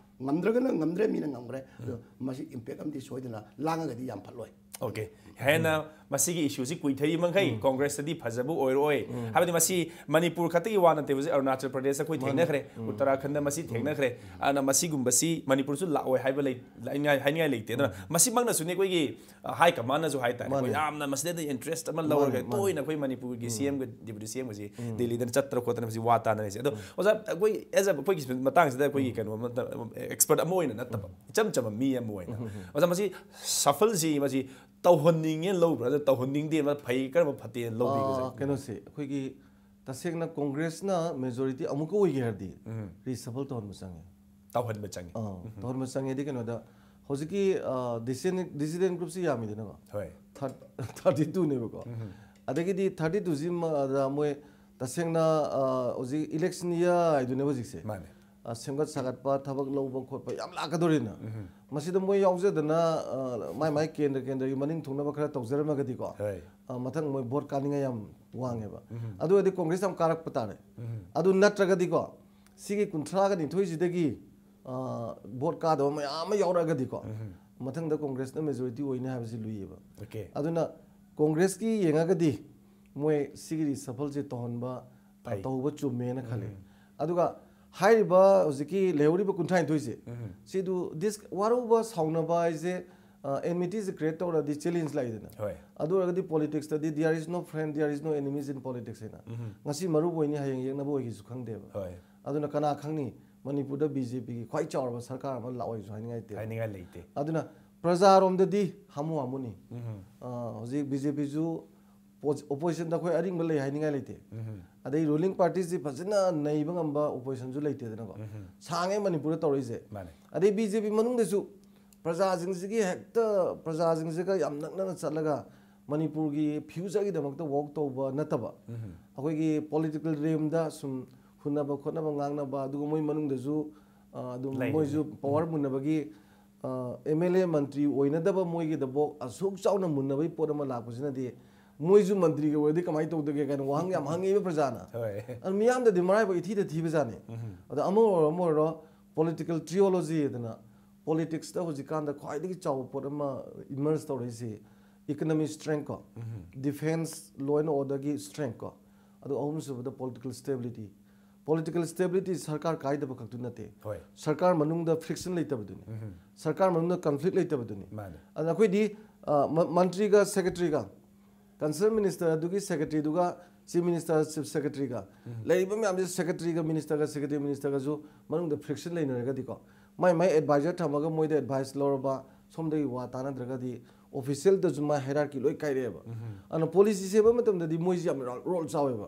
ꯉꯝꯗ꯭ꯔꯒꯅ ꯉꯝꯗ꯭ꯔꯦ, ꯃꯤꯅ ꯉꯝꯈ꯭ꯔꯦ꯫ ꯑꯗꯣ ꯃꯁꯤ ꯏꯝꯄꯦꯛ ꯑꯃꯗꯤ ꯁꯣꯏꯗꯅ ꯂꯥꯡꯉꯒꯗꯤ ꯌꯥꯝ ꯐꯠꯂꯣꯏ꯫ ꯑꯣꯀꯦ, ꯍꯦꯟꯅ ꯃꯁꯤꯒꯤ ꯏꯁꯨꯁꯤ ꯀꯨꯏꯊꯔꯤ ꯃꯈꯩ ꯀꯣꯡꯒ꯭ꯔꯦꯁꯇꯗꯤ ꯐꯖꯕ ꯑꯣꯏꯔꯣꯏ꯫ ꯍꯥꯏꯕꯗꯤ ꯃꯁꯤ ꯃꯅꯤꯄꯨꯔ ꯈꯛꯇꯒꯤ ꯋꯥ ꯅꯠꯇꯦ, ꯍꯧꯖꯤꯛ ꯑꯔꯨꯅꯥꯆꯜ ꯄ꯭ꯔꯗꯦꯁꯇ ꯑꯩꯈꯣꯏ ꯊꯦꯡꯅꯈ꯭ꯔꯦ, ꯎꯇꯔꯥꯈꯟꯗ ꯃꯁꯤ ꯊꯦꯡꯅꯈ꯭ꯔꯦ꯫ ꯑꯗꯨꯅ ꯃꯁꯤꯒꯨꯝꯕꯁꯤ ꯃꯅꯤꯄꯨꯔꯁꯨ ꯂꯥꯛꯑꯣꯏ ꯍꯥꯏꯕ ꯂꯩ, ꯍꯥꯏꯅꯤꯡꯉꯥꯏ ꯂꯩꯇꯦ꯫ ꯑꯗꯨꯅ ꯃꯁꯤꯃꯛꯅꯁꯨꯅꯤ ꯑꯩꯈꯣꯏꯒꯤ ꯍꯥꯏ ꯀꯃꯥꯟꯅꯁꯨ ꯍꯥꯏꯇꯥꯔꯦ, ꯑꯩꯈꯣꯏ ꯌꯥꯝꯅ ꯃꯁꯤꯗꯩꯗ ꯏꯟꯇꯔꯦꯁ ꯑꯃ ꯂꯧꯔꯒ ꯇꯣꯏꯅ ꯑꯩꯈꯣꯏ ꯃꯅꯤꯄꯨꯔꯒꯤ ꯁꯤ ꯑꯦꯝꯒ ꯗꯦꯄ꯭ꯌꯨꯇꯤ ꯁꯤ ꯑꯦꯝꯒꯁꯤ ꯗꯦꯜꯂꯤꯗ ꯆꯠꯇꯅ ꯈꯣꯠꯇꯅ ꯃꯁꯤ ꯋꯥ ꯇꯥꯅꯔꯤꯁꯦ꯫ ꯑꯗꯣ ꯑꯣꯖꯥ, ꯑꯩꯈꯣꯏ ꯑꯦꯖ ꯑꯩꯈꯣꯏꯒꯤ ꯃꯇꯥꯡꯁꯤꯗ ꯑꯩꯈꯣꯏꯒꯤ ꯀꯩꯅꯣ ꯑꯦꯛꯁꯄꯔꯠ ꯑꯃ ꯑꯣꯏꯅ ꯅꯠꯇꯕ, ꯏꯆꯝ ꯆꯝꯕ ꯃꯤ ꯑꯃ ꯑꯣꯏꯅ, ꯑꯣꯖꯥ, ꯃꯁꯤ ꯁꯐꯜꯁꯤ ꯃꯁꯤ ꯇꯧꯍꯟꯅꯤꯡꯉꯦꯅ ꯂꯧꯕ꯭ꯔꯥ, ꯅꯠꯇ꯭ꯔꯒ ꯇꯧꯍꯟꯅꯤꯡꯗꯦꯅ ꯐꯩ, ꯀꯔꯝꯕ ꯐꯠꯇꯦꯅ ꯂꯧꯕꯤꯒꯦ? ꯀꯩꯅꯣꯁꯦ, ꯑꯩꯈꯣꯏꯒꯤ ꯇꯁꯦꯡꯅ ꯀꯣꯡꯒ꯭ꯔꯦꯁꯅ ꯃꯦꯖꯣꯔꯤꯇꯤ ꯑꯃꯨꯛꯀ ꯑꯣꯏꯒꯦ ꯍꯥꯏꯔꯗꯤ ꯔꯤꯁꯐꯜ ꯇꯧꯍꯟꯕ ꯆꯪꯉꯦ꯫ ꯇꯧꯍꯟꯕ ꯆꯪꯉꯤ꯫ ꯑꯥ, ꯇꯧꯍꯟꯕ ꯆꯪꯉꯦꯗꯤ ꯀꯩꯅꯣꯗ, ꯍꯧꯖꯤꯛꯀꯤ ꯗꯤꯁꯦꯟ ꯗꯤꯁꯤꯗꯦꯟ ꯒ꯭ꯔꯨꯞꯁꯤ ꯌꯥꯝꯃꯤꯗꯅꯀꯣ, ꯍꯣꯏ꯫ ꯊꯥꯔꯇꯤ ꯇꯨꯅꯦꯕꯀꯣ꯫ ꯑꯗꯒꯤꯗꯤ ꯊꯥꯔꯇꯤ ꯇꯨꯁꯤ ꯃꯣꯏ ꯇꯁꯦꯡꯅ ꯍꯧꯖꯤꯛ ꯏꯂꯦꯛꯁꯟ ꯏꯌꯥꯔ ꯍꯥꯏꯗꯨꯅꯦꯕ ꯍꯧꯖꯤꯛꯁꯦ꯫ ꯃꯥꯅꯦ꯫ ꯁꯦꯝꯒꯠ ꯁꯥꯒꯠꯄ, ꯊꯕꯛ ꯂꯧꯕ ꯈꯣꯠꯄ ꯌꯥꯝ ꯂꯥꯛꯀꯗꯧꯔꯤꯅ꯫ ꯃꯁꯤꯗ ꯃꯣꯏ ꯌꯥꯎꯖꯗꯅ ꯃꯥꯏ ꯃꯥꯏ ꯀꯦꯟꯗ꯭ꯔ ꯀꯦꯟꯗ꯭ꯔꯒꯤ ꯃꯅꯤꯡ ꯊꯨꯡꯅꯕ ꯈꯔ ꯇꯧꯖꯔꯝꯃꯒꯗꯤꯀꯣ, ꯍꯣꯏ꯫ ꯃꯊꯪ ꯃꯣꯏ ꯚꯣꯠ ꯀꯥꯅꯤꯡꯉꯥꯏ ꯌꯥꯝ ꯋꯥꯡꯉꯦꯕ꯫ ꯑꯗꯨ ꯑꯣꯏꯔꯗꯤ ꯀꯣꯡꯒ꯭ꯔꯦꯁ ꯌꯥꯝ ꯀꯥꯔꯛꯄ ꯇꯥꯔꯦ꯫ ꯑꯗꯨ ꯅꯠꯇ꯭ꯔꯒꯗꯤꯀꯣ, ꯁꯤꯒꯤ ꯀꯨꯟꯊ꯭ꯔꯥꯒ ꯅꯤꯊꯣꯏꯁꯤꯗꯒꯤ ꯚꯣꯠ ꯀꯥꯗꯕ ꯃꯌꯥꯝ ꯑꯃ ꯌꯥꯎꯔꯛꯑꯒꯗꯤꯀꯣ, ꯃꯊꯪꯗ ꯀꯣꯡꯒ꯭ꯔꯦꯁꯅ ꯃꯦꯖꯣꯔꯤꯇꯤ ꯑꯣꯏꯅꯤ ꯍꯥꯏꯕꯁꯤ ꯂꯨꯏꯌꯦꯕ꯫ ꯑꯣꯀꯦ꯫ ꯑꯗꯨꯅ ꯀꯣꯡꯒ꯭ꯔꯦꯁꯀꯤ ꯌꯦꯡꯉꯒꯗꯤ ꯃꯣꯏ ꯁꯤꯒꯤ ꯔꯤꯁꯐꯜꯁꯦ ꯇꯧꯍꯟꯕ, ꯇꯧꯕ ꯆꯨꯝꯃꯦꯅ ꯈꯜꯂꯦ꯫ ꯑꯗꯨꯒ ꯍꯥꯏꯔꯤꯕ ꯍꯧꯖꯤꯛꯀꯤ ꯂꯩꯍꯧꯔꯤꯕ ꯀꯨꯟꯊ꯭ꯔꯥꯅꯤꯊꯣꯏꯁꯦ, ꯁꯤꯗꯨ ꯗꯤꯁ ꯋꯥꯔꯧꯕ ꯁꯥꯎꯅꯕ ꯍꯥꯏꯁꯦ, ꯑꯦꯟꯃꯤꯇꯤꯁꯦ ꯀ꯭ꯔꯤꯌꯦꯠ ꯇꯧꯔꯗꯤ ꯆꯦꯂꯦꯟꯖ ꯂꯥꯛꯏꯗꯅ꯫ ꯍꯣꯏ꯫ ꯑꯗꯨ ꯑꯣꯏꯔꯒꯗꯤ ꯄꯣꯂꯤꯇꯤꯛꯁꯇꯗꯤ there is no friend, there is no enemies in politics ꯍꯥꯏꯅ꯫ ꯉꯁꯤ ꯃꯔꯨꯞ ꯑꯣꯏꯅꯤ, ꯍꯌꯦꯡ ꯌꯦꯛꯅꯕ ꯑꯣꯏꯒꯦꯁꯨ ꯈꯪꯗꯦꯕ꯫ ꯍꯣꯏ꯫ ꯑꯗꯨꯅ ꯀꯅꯥ ꯈꯪꯅꯤ, ꯃꯅꯤꯄꯨꯔꯗ ꯕꯤ ꯖꯦ ꯄꯤꯒꯤ ꯈ꯭ꯋꯥꯏ ꯆꯥꯎꯔꯕ ꯁꯔꯀꯥꯔ ꯑꯃ ꯂꯥꯛꯑꯣꯏꯁꯨ ꯍꯥꯏꯅꯤꯡꯉꯥꯏ ꯂꯩꯇꯦ꯫ ꯍꯥꯏꯅꯤꯡꯉꯥꯏ ꯂꯩꯇꯦ꯫ ꯑꯗꯨꯅ ꯄ꯭ꯔꯖꯥꯔꯣꯝꯗꯗꯤ ꯍꯥꯃꯨ ꯍꯥꯃꯨꯅꯤ꯫ ꯑ, ꯍꯧꯖꯤꯛ ꯕꯤ ꯖꯦ ꯄꯤꯁꯨ ꯑꯣꯄꯣꯖꯤꯁꯟꯗ ꯑꯩꯈꯣꯏ ꯑꯔꯤꯡꯕ ꯂꯩ ꯍꯥꯏꯅꯤꯡꯉꯥꯏ ꯂꯩꯇꯦ꯫ ꯑꯗꯩ ꯔꯨꯂꯤꯡ ꯄꯥꯔꯇꯤꯁꯤ ꯐꯖꯅ ꯅꯩꯕ ꯉꯝꯕ ꯑꯣꯄꯣꯖꯤꯁꯟꯁꯨ ꯂꯩꯇꯦꯗꯅꯀꯣ꯫ ꯁꯥꯡꯉꯦ ꯃꯅꯤꯄꯨꯔꯗ ꯇꯧꯔꯛꯏꯁꯦ꯫ ꯃꯥꯅꯦ꯫ ꯑꯗꯩ ꯕꯤ ꯖꯦ ꯄꯤ ꯃꯅꯨꯡꯗꯁꯨ ꯄ꯭ꯔꯖꯥꯁꯤꯡꯁꯤꯒꯤ ꯍꯦꯛꯇ ꯄ꯭ꯔꯖꯥꯁꯤꯡꯁꯤꯒ ꯌꯥꯝ ꯅꯛꯅꯅ ꯆꯠꯂꯒ ꯃꯅꯤꯄꯨꯔꯒꯤ ꯐ꯭ꯌꯨꯆꯔꯒꯤꯗꯃꯛꯇ ꯋꯥꯛ ꯇꯧꯕ ꯅꯠꯇꯕ, ꯑꯩꯈꯣꯏꯒꯤ ꯄꯣꯂꯤꯇꯤꯀꯦꯜ ꯔꯦꯝꯗ ꯁꯨꯝ ꯍꯨꯟꯅꯕ ꯈꯣꯠꯅꯕ ꯉꯥꯡꯅꯕ, ꯑꯗꯨꯒ ꯃꯣꯏ ꯃꯅꯨꯡꯗꯁꯨ, ꯑ, ꯑꯗꯨꯝ ꯂꯩꯔꯤꯅꯤ꯫ ꯃꯣꯏꯁꯨ ꯄꯋꯥꯔ ꯃꯨꯟꯅꯕꯒꯤ ꯑꯦꯝ ꯑꯦꯜ ꯑꯦ ꯃꯟꯇ꯭ꯔꯤ ꯑꯣꯏꯅꯗꯕ ꯃꯣꯏꯒꯤꯗꯐꯥꯎ ꯑꯁꯨꯛ ꯆꯥꯎꯅ ꯃꯨꯟꯅꯕꯒꯤ ꯄꯣꯠ ꯑꯃ ꯂꯥꯛꯄꯁꯤꯅꯗꯤ, ꯃꯣꯏꯁꯨ ꯃꯟꯇ꯭ꯔꯤꯒ ꯑꯣꯏꯔꯗꯤ ꯀꯃꯥꯏꯅ ꯇꯧꯗꯒꯦ ꯀꯥꯏꯅ ꯋꯥꯍꯪ ꯌꯥꯝ ꯍꯪꯉꯛꯏꯕ ꯄ꯭ꯔꯖꯥꯅ꯫ ꯍꯣꯏ꯫ ꯑꯗꯨ ꯃꯤꯌꯥꯝꯗꯗꯤ ꯃꯔꯥꯏꯕꯛ ꯏꯊꯤꯗ ꯊꯤꯕꯖꯥꯠꯅꯤ꯫ ꯑꯗꯣ ꯑꯃ ꯑꯣꯏꯔꯣ ꯑꯃ ꯑꯣꯏꯔꯣ, ꯄꯣꯂꯤꯇꯤꯀꯦꯜ ꯇ꯭ꯔꯤꯑꯣꯂꯣꯖꯤ ꯍꯥꯏꯗꯅ ꯄꯣꯂꯤꯇꯤꯛꯁꯇ ꯍꯧꯖꯤꯛꯀꯥꯟꯗ ꯈ꯭ꯋꯥꯏꯗꯒꯤ ꯆꯥꯎꯕ ꯄꯣꯠ ꯑꯃ ꯏꯃꯔꯖ ꯇꯧꯔꯛꯏꯁꯤ, ꯏꯀꯅꯣꯃꯤꯛ ꯁ꯭ꯇ꯭ꯔꯦꯡꯀꯣ, ꯗꯤꯐꯦꯟꯁ, ꯂꯣ ꯑꯦꯟ ꯑꯣꯔꯗꯔꯒꯤ ꯁ꯭ꯇ꯭ꯔꯦꯡꯀꯣ, ꯑꯗꯨ ꯑꯍꯨꯝꯁꯨꯕꯗ ꯄꯣꯂꯤꯇꯤꯀꯦꯜ ꯁ꯭ꯇꯦꯕꯤꯂꯤꯇꯤ꯫ ꯄꯣꯂꯤꯇꯤꯀꯦꯜ ꯁ꯭ꯇꯦꯕꯤꯂꯤꯇꯤ ꯁꯔꯀꯥꯔ ꯀꯥꯏꯗꯕ ꯈꯛꯇꯨ ꯅꯠꯇꯦ, ꯍꯣꯏ꯫ ꯁꯔꯀꯥꯔ ꯃꯅꯨꯡꯗ ꯐ꯭ꯔꯤꯛꯁꯟ ꯂꯩꯇꯕꯗꯨꯅꯤ꯫ ꯁꯔꯀꯥꯔ ꯃꯅꯨꯡꯗ ꯀꯟꯐ꯭ꯂꯤꯛ ꯂꯩꯇꯕꯗꯨꯅꯤ꯫ ꯃꯥꯅꯦ꯫ ꯑꯗꯨꯅ ꯑꯩꯈꯣꯏꯗꯤ, ꯑ, ꯃ-, ꯃꯟꯇ꯭ꯔꯤꯒ ꯁꯦꯀ꯭ꯔꯦꯇꯔꯤꯒ, ꯀꯟꯁꯔꯟ ꯃꯤꯅꯤꯁꯇꯔ ꯑꯗꯨꯒꯤ ꯁꯦꯀ꯭ꯔꯦꯇꯔꯤꯗꯨꯒ, ꯆꯤꯐ ꯃꯤꯅꯤꯁꯇꯔ, ꯆꯤꯐ ꯁꯦꯀ꯭ꯔꯦꯇꯔꯤꯒ, ꯂꯩꯔꯤꯕ ꯃꯌꯥꯝꯁꯦ ꯁꯦꯀ꯭ꯔꯦꯇꯔꯤꯒ ꯃꯤꯅꯤꯁꯇꯔꯒ, ꯁꯦꯀ꯭ꯔꯦꯇꯔꯤ ꯃꯤꯅꯤꯁꯇꯔꯒꯁꯨ ꯃꯅꯨꯡꯗ ꯐ꯭ꯔꯤꯛꯁꯟ ꯂꯩꯅꯔꯒꯗꯤꯀꯣ, ꯃꯥꯏ ꯃꯥꯏ ꯑꯦꯗꯚꯥꯏꯖꯔ ꯊꯝꯃꯒ ꯃꯣꯏꯗ ꯑꯦꯗꯚꯥꯏꯁ ꯂꯧꯔꯕ, ꯁꯣꯝꯗꯒꯤ ꯋꯥ ꯇꯥꯟꯅꯗ꯭ꯔꯒꯗꯤ ꯑꯣꯐꯤꯁꯤꯌꯦꯜꯗꯁꯨ ꯃꯥꯏ ꯍꯥꯏꯔꯥꯔꯀꯤ ꯂꯣꯏ ꯀꯥꯏꯔꯛꯑꯦꯕ꯫ ꯑꯗꯨꯅ ꯄꯣꯂꯤꯁꯤ ꯁꯦꯝꯕ ꯃꯇꯝꯗꯗꯤ ꯃꯣꯏꯁꯤ ꯌꯥꯝ ꯔꯣꯜ ꯆꯥꯎꯋꯦꯕ꯫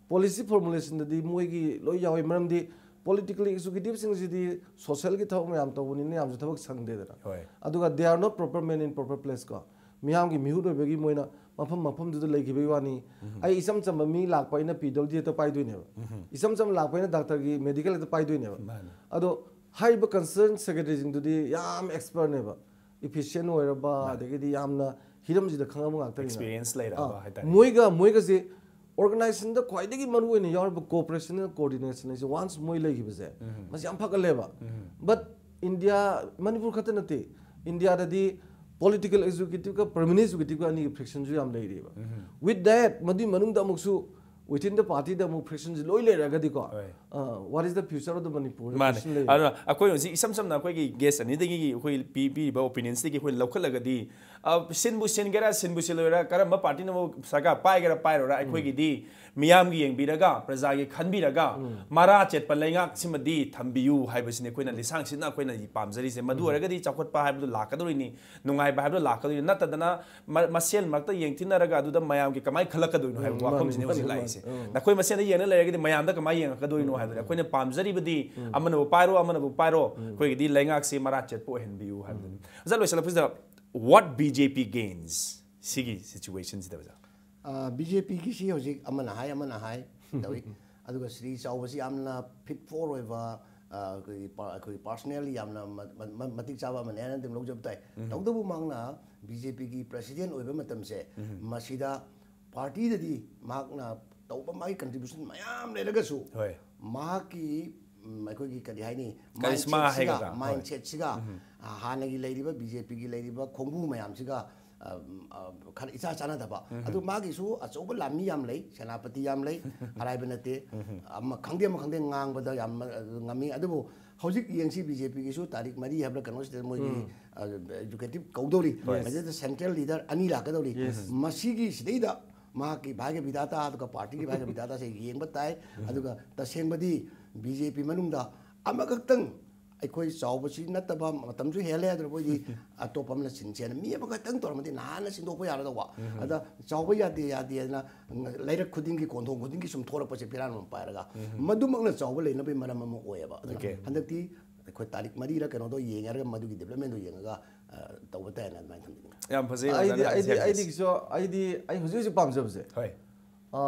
ꯄꯣꯂꯤꯁꯤ ꯐꯣꯔꯃꯨꯂꯦꯁꯟꯗꯗꯤ ꯃꯣꯏꯒꯤ ꯂꯣꯏ ꯌꯥꯎꯋꯤ, ꯃꯔꯝꯗꯤ ꯄꯣꯂꯤꯇꯤꯀꯦꯜ ꯑꯦꯛꯖꯤꯀ꯭ꯌꯨꯇꯤꯚꯁꯤꯡꯁꯤꯗꯤ ꯁꯣꯁꯤꯌꯦꯜꯒꯤ ꯊꯕꯛ ꯃꯌꯥꯝ ꯇꯧꯕꯅꯤꯅ ꯌꯥꯝꯁꯨ ꯊꯕꯛ ꯁꯪꯗꯦꯗꯅ꯫ ꯍꯣꯏ꯫ ꯑꯗꯨꯒ they are not proper man in proper place ꯀꯣ, ꯃꯤꯌꯥꯝꯒꯤ ꯃꯤꯍꯨꯠ ꯑꯣꯏꯕꯒꯤ ꯃꯣꯏꯅ ꯃꯐꯝ ꯃꯐꯝꯗꯨꯗ ꯂꯩꯈꯤꯕꯒꯤ ꯋꯥꯅꯤ꯫ ꯑꯩ ꯏꯆꯝ ꯆꯝꯕ ꯃꯤ ꯂꯥꯛꯄ ꯑꯩꯅ ꯄꯤ ꯗꯕ꯭ꯂꯤꯎ ꯗꯤ ꯍꯦꯛꯇ ꯄꯥꯏꯗꯣꯏꯅꯦꯕ꯫ ꯏꯆꯝ ꯆꯝ ꯂꯥꯛꯄ ꯑꯩꯅ ꯗꯥꯛꯇꯔꯒꯤ ꯃꯦꯗꯤꯀꯦꯜ ꯍꯦꯛꯇ ꯄꯥꯏꯗꯣꯏꯅꯦꯕ꯫ ꯃꯥꯅꯦ꯫ ꯑꯗꯣ ꯍꯥꯏꯔꯤꯕ ꯀꯟꯁꯔꯟ ꯁꯦꯀ꯭ꯔꯦꯇꯔꯤꯁꯤꯡꯗꯨꯗꯤ ꯌꯥꯝ ꯑꯦꯛꯁꯄꯔꯠꯅꯦꯕ, ꯏꯐꯤꯁꯤꯌꯦꯟ ꯑꯣꯏꯔꯕ, ꯑꯗꯒꯤꯗꯤ ꯌꯥꯝꯅ ꯍꯤꯔꯝꯁꯤꯗ ꯈꯪꯉꯕ ꯉꯥꯛꯇꯅꯤꯅ꯫ ꯑꯦꯛꯁꯄꯤꯔꯤꯌꯦꯟꯁ ꯂꯩꯔꯕ ꯑꯥ, ꯍꯥꯏꯇꯥꯔꯦ꯫ ꯃꯣꯏꯒ ꯃꯣꯏꯒꯁꯦ ꯑꯣꯔꯒꯅꯥꯏꯖꯦꯁꯟꯗ ꯈ꯭ꯋꯥꯏꯗꯒꯤ ꯃꯔꯨ ꯑꯣꯏꯅ ꯌꯥꯎꯔꯤꯕ ꯀꯣꯑꯣꯄꯔꯦꯁꯟ ꯑꯦꯟ ꯀꯣꯑꯣꯔꯗꯤꯅꯦꯁꯟ ꯍꯥꯏꯁꯦ ꯋꯥꯟꯁ ꯃꯣꯏ ꯂꯩꯈꯤꯕꯁꯦ, ꯃꯁꯤ ꯌꯥꯝ ꯐꯒꯠꯂꯦꯕ꯫ ꯕꯠ ꯏꯟꯗꯤꯌꯥ, ꯃꯅꯤꯄꯨꯔ ꯈꯛꯇ ꯅꯠꯇꯦ, ꯏꯟꯗꯤꯌꯥꯗꯗꯤ ꯄꯣꯂꯤꯇꯤꯀꯦꯜ ꯑꯦꯛꯖꯤꯀ꯭ꯌꯨꯇꯤꯚꯀ ꯄ꯭ꯔꯥꯏꯝ ꯃꯤꯅꯤꯁꯇꯔ ꯑꯦꯛꯖꯤꯀ꯭ꯌꯨꯇꯤꯚꯀ ꯑꯅꯤꯒꯤ ꯐ꯭ꯔꯤꯛꯁꯟꯁꯨ ꯌꯥꯝ ꯂꯩꯔꯤꯕ꯫ ꯋꯤꯠ ꯗꯦꯠ, ꯃꯗꯨꯏ ꯃꯅꯨꯡꯗ ꯑꯃꯨꯛꯁꯨ ꯋꯤꯊꯤꯟ ꯗ ꯄꯥꯔꯇꯤꯗ ꯑꯃꯨꯛ ꯐ꯭ꯔꯤꯛꯁꯟꯁꯤ ꯂꯣꯏ ꯂꯩꯔꯒꯗꯤꯀꯣ, ꯍꯣꯏ꯫ ꯋꯥꯠ ꯏꯁ ꯗ ꯐ꯭ꯌꯨꯆꯔ ꯑꯣꯐ ꯗ ꯃꯅꯤꯄꯨꯔ? ꯃꯥꯅꯦ꯫ ꯑꯗꯨꯅ ꯑꯩꯈꯣꯏꯅ ꯍꯧꯖꯤꯛ ꯏꯁꯝ ꯁꯝꯅ ꯑꯩꯈꯣꯏꯒꯤ ꯒꯦꯁ ꯑꯅꯤꯗꯒꯤ ꯑꯩꯈꯣꯏ ꯄꯤ-, ꯄꯤꯔꯤꯕ ꯑꯣꯄꯤꯅꯤꯌꯟꯁꯇꯒꯤ ꯑꯩꯈꯣꯏꯅ ꯂꯧꯈꯠꯂꯒꯗꯤ, ꯑ, ꯁꯤꯟꯕꯨ ꯁꯤꯟꯒꯦꯔꯥ ꯁꯤꯟꯕꯨ ꯁꯤꯜꯂꯣꯏꯔꯥ, ꯀꯔꯝꯕ ꯄꯥꯔꯇꯤꯅꯕꯨ ꯁꯔꯀꯥꯔ ꯄꯥꯏꯒꯦꯔꯥ ꯄꯥꯏꯔꯣꯏꯔꯥ, ꯑꯩꯈꯣꯏꯒꯤꯗꯤ ꯃꯤꯌꯥꯝꯒꯤ ꯌꯦꯡꯕꯤꯔꯒ, ꯄ꯭ꯔꯖꯥꯒꯤ ꯈꯟꯕꯤꯔꯒ, ꯃꯔꯥ ꯆꯦꯠꯄ ꯂꯩꯉꯥꯛꯁꯤꯃꯗꯤ ꯊꯝꯕꯤꯌꯨ ꯍꯥꯏꯕꯁꯤꯅꯤ ꯑꯩꯈꯣꯏꯅ ꯂꯤꯁꯥꯡꯁꯤꯠꯅ ꯑꯩꯈꯣꯏꯅ ꯄꯥꯝꯖꯔꯤꯁꯦ꯫ ꯃꯗꯨ ꯑꯣꯏꯔꯒꯗꯤ ꯆꯥꯎꯈꯠꯄ ꯍꯥꯏꯕꯗꯨ ꯂꯥꯛꯀꯗꯧꯔꯤꯅꯤ, ꯅꯨꯡꯉꯥꯏꯕ ꯍꯥꯏꯕꯗꯨ ꯂꯥꯛꯀꯗꯧꯔꯤꯅꯤ꯫ ꯅꯠꯇꯗꯅ ꯃ-, ꯃꯁꯦꯜ ꯃꯔꯛꯇ ꯌꯦꯡꯊꯤꯅꯔꯒ ꯑꯗꯨꯗ ꯃꯌꯥꯝꯒꯤ ꯀꯃꯥꯏꯅ ꯈꯜꯂꯛꯀꯗꯣꯏꯅꯣ ꯍꯥꯏꯕ ꯎꯝ, ꯃꯥꯅꯤ, ꯋꯥꯐꯝꯁꯤꯅꯤ ꯃꯥꯅꯤ, ꯍꯧꯖꯤꯛ ꯃꯥꯅꯤ꯫ ꯂꯥꯛꯏꯁꯦ꯫ ꯎꯝ꯫ ꯅꯈꯣꯏ ꯃꯁꯦꯜꯗ ꯌꯦꯡꯅ ꯂꯩꯔꯒꯗꯤ ꯃꯌꯥꯝꯗ ꯀꯃꯥꯏꯅ ꯌꯦꯡꯉꯛꯀꯗꯣꯏꯅꯣ ꯍꯥꯏꯕꯗꯤ ꯑꯩꯈꯣꯏꯅ ꯄꯥꯝꯖꯔꯤꯕꯗꯤ ꯑꯃꯅꯕꯨ ꯄꯥꯏꯔꯣ, ꯑꯃꯅꯕꯨ ꯄꯥꯏꯔꯣ, ꯑꯩꯈꯣꯏꯒꯤꯗꯤ ꯂꯩꯉꯥꯛꯁꯤ ꯃꯔꯥ ꯆꯦꯠꯄ ꯑꯣꯏꯍꯟꯕꯤꯌꯨ ꯍꯥꯏꯕꯗꯨꯅꯤ꯫ ꯑꯣꯖꯥ, ꯂꯣꯏꯁꯤꯜꯂꯛꯄꯁꯤꯗ, what B J P gains ꯁꯤꯒꯤ ꯁꯤꯆꯨꯋꯦꯁꯟꯁꯤꯗ, ꯑꯣꯖꯥ? ꯕꯤ ꯖꯦ ꯄꯤꯒꯤꯁꯤ ꯍꯧꯖꯤꯛ ꯑꯃꯅ ꯍꯥꯏ, ꯑꯃꯅ ꯍꯥꯏ ꯇꯧꯏ꯫ ꯑꯗꯨꯒ ꯁ꯭ꯔꯤ ꯆꯥꯎꯕꯁꯤ ꯌꯥꯝꯅ ꯐꯤꯠ ꯐꯣꯔ ꯑꯣꯏꯕ, ꯑ, ꯑꯩꯈꯣꯏꯒꯤ ꯄꯥ-, ꯑꯩꯈꯣꯏ personally ꯌꯥꯝꯅ ꯃ-, ꯃ-, ꯃ-, ꯃꯇꯤꯛ ꯆꯥꯕ ꯑꯃꯅꯦ ꯍꯥꯏꯅ ꯑꯗꯨꯝ ꯂꯧꯖꯕ ꯇꯥꯏ꯫ ꯎꯝ꯫ ꯇꯧꯕꯇꯕꯨ ꯃꯍꯥꯛꯅ BJPꯒꯤ president ꯑꯣꯏꯕ ꯃꯇꯝꯁꯦ, ꯎꯝ꯫ ꯃꯁꯤꯗ partyꯗꯗꯤ ꯃꯍꯥꯛꯅ ꯇꯧꯕ ꯃꯥꯒꯤ contribution ꯃꯌꯥꯝ ꯂꯩꯔꯒꯁꯨ, ꯍꯣꯏ꯫ ꯃꯍꯥꯛꯀꯤ, ꯎꯝ, ꯑꯩꯈꯣꯏꯒꯤ ꯀꯔꯤ ꯍꯥꯏꯅꯤ, charisma mindsetꯁꯤꯒ, ꯍꯥꯏꯒꯗ꯭ꯔꯥ? ꯍꯣꯏ꯫ Mindsetꯁꯤꯒ, ꯎꯝ꯫ ꯑ, ꯍꯥꯟꯅꯒꯤ ꯂꯩꯔꯤꯕ BJPꯒꯤ ꯂꯩꯔꯤꯕ ꯈꯣꯡꯕꯨ ꯃꯌꯥꯝꯁꯤꯒ, ꯑ, ꯑ, ꯈꯔ ꯏꯆꯥ ꯆꯥꯟꯅꯗꯕ꯫ ꯎꯝ꯫ ꯑꯗꯨ ꯃꯥꯒꯤꯁꯨ ꯑꯆꯧꯕ ꯂꯥꯟꯃꯤ ꯌꯥꯝ ꯂꯩ, ꯁꯦꯅꯥꯄꯇꯤ ꯌꯥꯝ ꯂꯩ, ꯑꯔꯥꯏꯕ ꯅꯠꯇꯦ꯫ ꯎꯝ꯫ ꯑꯃ ꯈꯪꯗꯦ, ꯑꯃ ꯈꯪꯗꯦ, ꯉꯥꯡꯕꯗ ꯌꯥꯝ, ꯑ, ꯉꯝꯃꯤ꯫ ꯑꯗꯨꯕꯨ ꯍꯧꯖꯤꯛ ꯌꯦꯡꯁꯤ, BJPꯒꯤꯁꯨ ꯇꯥꯔꯤꯛ ꯃꯔꯤ ꯍꯥꯏꯕ꯭ꯔꯥ ꯀꯩꯅꯣꯁꯤꯗ ꯃꯣꯏꯒꯤ, ꯎꯝ꯫ ꯑ, executive ꯀꯧꯗꯧꯔꯤ꯫ Yes꯫ ꯃꯁꯤꯗ central leader ꯑꯅꯤ ꯂꯥꯛꯀꯗꯧꯔꯤ꯫ Yes꯫ ꯃꯁꯤꯒꯤ ꯁꯤꯗꯩꯗ ꯃꯍꯥꯛꯀꯤ ꯚꯥꯏꯒ ꯕꯤꯙꯥꯇꯥ, ꯑꯗꯨꯒ partyꯒꯤ ꯚꯥꯏꯒ ꯕꯤꯙꯥꯇꯥꯁꯦ ꯌꯦꯡꯕ ꯇꯥꯏ꯫ ꯎꯝ꯫ ꯑꯗꯨꯒ ꯇꯁꯦꯡꯕꯗꯤ BJP ꯃꯅꯨꯡꯗ ꯑꯃꯈꯛꯇꯪ, ꯑꯩꯈꯣꯏ ꯆꯥꯎꯕꯁꯤ ꯅꯠꯇꯕ, ꯃꯇꯝꯁꯨ ꯍꯦꯜꯂꯦ, ꯑꯗꯨꯅ ꯑꯩꯈꯣꯏꯗꯤ ꯑꯇꯣꯞꯄ ꯑꯃꯅ ꯁꯤꯟꯁꯦꯅ ꯃꯤ ꯑꯃꯈꯛꯇꯪ ꯇꯧꯔꯝꯃꯗꯤ ꯅꯍꯥꯟꯅ ꯁꯤꯟꯗꯣꯛꯄ ꯌꯥꯔꯗꯧꯕ꯫ ꯎꯝ꯫ ꯑꯗ ꯆꯥꯎꯕ ꯌꯥꯗꯦ, ꯌꯥꯗꯦꯅ ꯂꯩꯔꯛ ꯈꯨꯗꯤꯡꯒꯤ, ꯀꯣꯟꯊꯣꯡ ꯈꯨꯗꯤꯡꯒꯤ ꯁꯨꯝ ꯊꯣꯛꯂꯛꯄꯁꯦ ꯐꯤꯔꯥꯟ ꯑꯃ ꯄꯥꯏꯔꯒ, ꯎꯝ꯫ ꯃꯗꯨꯃꯛꯅ ꯆꯥꯎꯕ ꯂꯩꯅꯕꯒꯤ ꯃꯔꯝ ꯑꯃ ꯑꯣꯏꯌꯦꯕ꯫ ꯑꯗꯨꯅ OK꯫ ꯍꯟꯗꯛꯇꯤ ꯑꯩꯈꯣꯏ ꯇꯥꯔꯤꯛ ꯃꯔꯤꯔ ꯀꯩꯅꯣꯗꯣ ꯌꯦꯡꯉꯒ, ꯃꯗꯨꯒꯤ developmentꯗꯣ ꯌꯦꯡꯉꯒ, ꯑ, ꯇꯧꯕ ꯇꯥꯏꯅ ꯑꯗꯨꯃꯥꯏꯅ ꯊꯝꯖꯅꯤꯡꯉꯤ꯫ ꯌꯥꯝ ꯐꯖꯩ, ꯑꯩꯗꯤ, ꯑꯣꯖꯥꯅ ꯑꯩꯗꯤ, ꯍꯥꯏꯕꯁꯦ꯫ ꯑꯩꯗꯤꯒꯤꯁꯨ, ꯑꯩꯗꯤ, ꯑꯩ ꯍꯧꯖꯤꯛ ꯍꯧꯖꯤꯛ ꯄꯥꯝꯖꯕꯁꯦ, ꯍꯣꯏ꯫ ꯑ,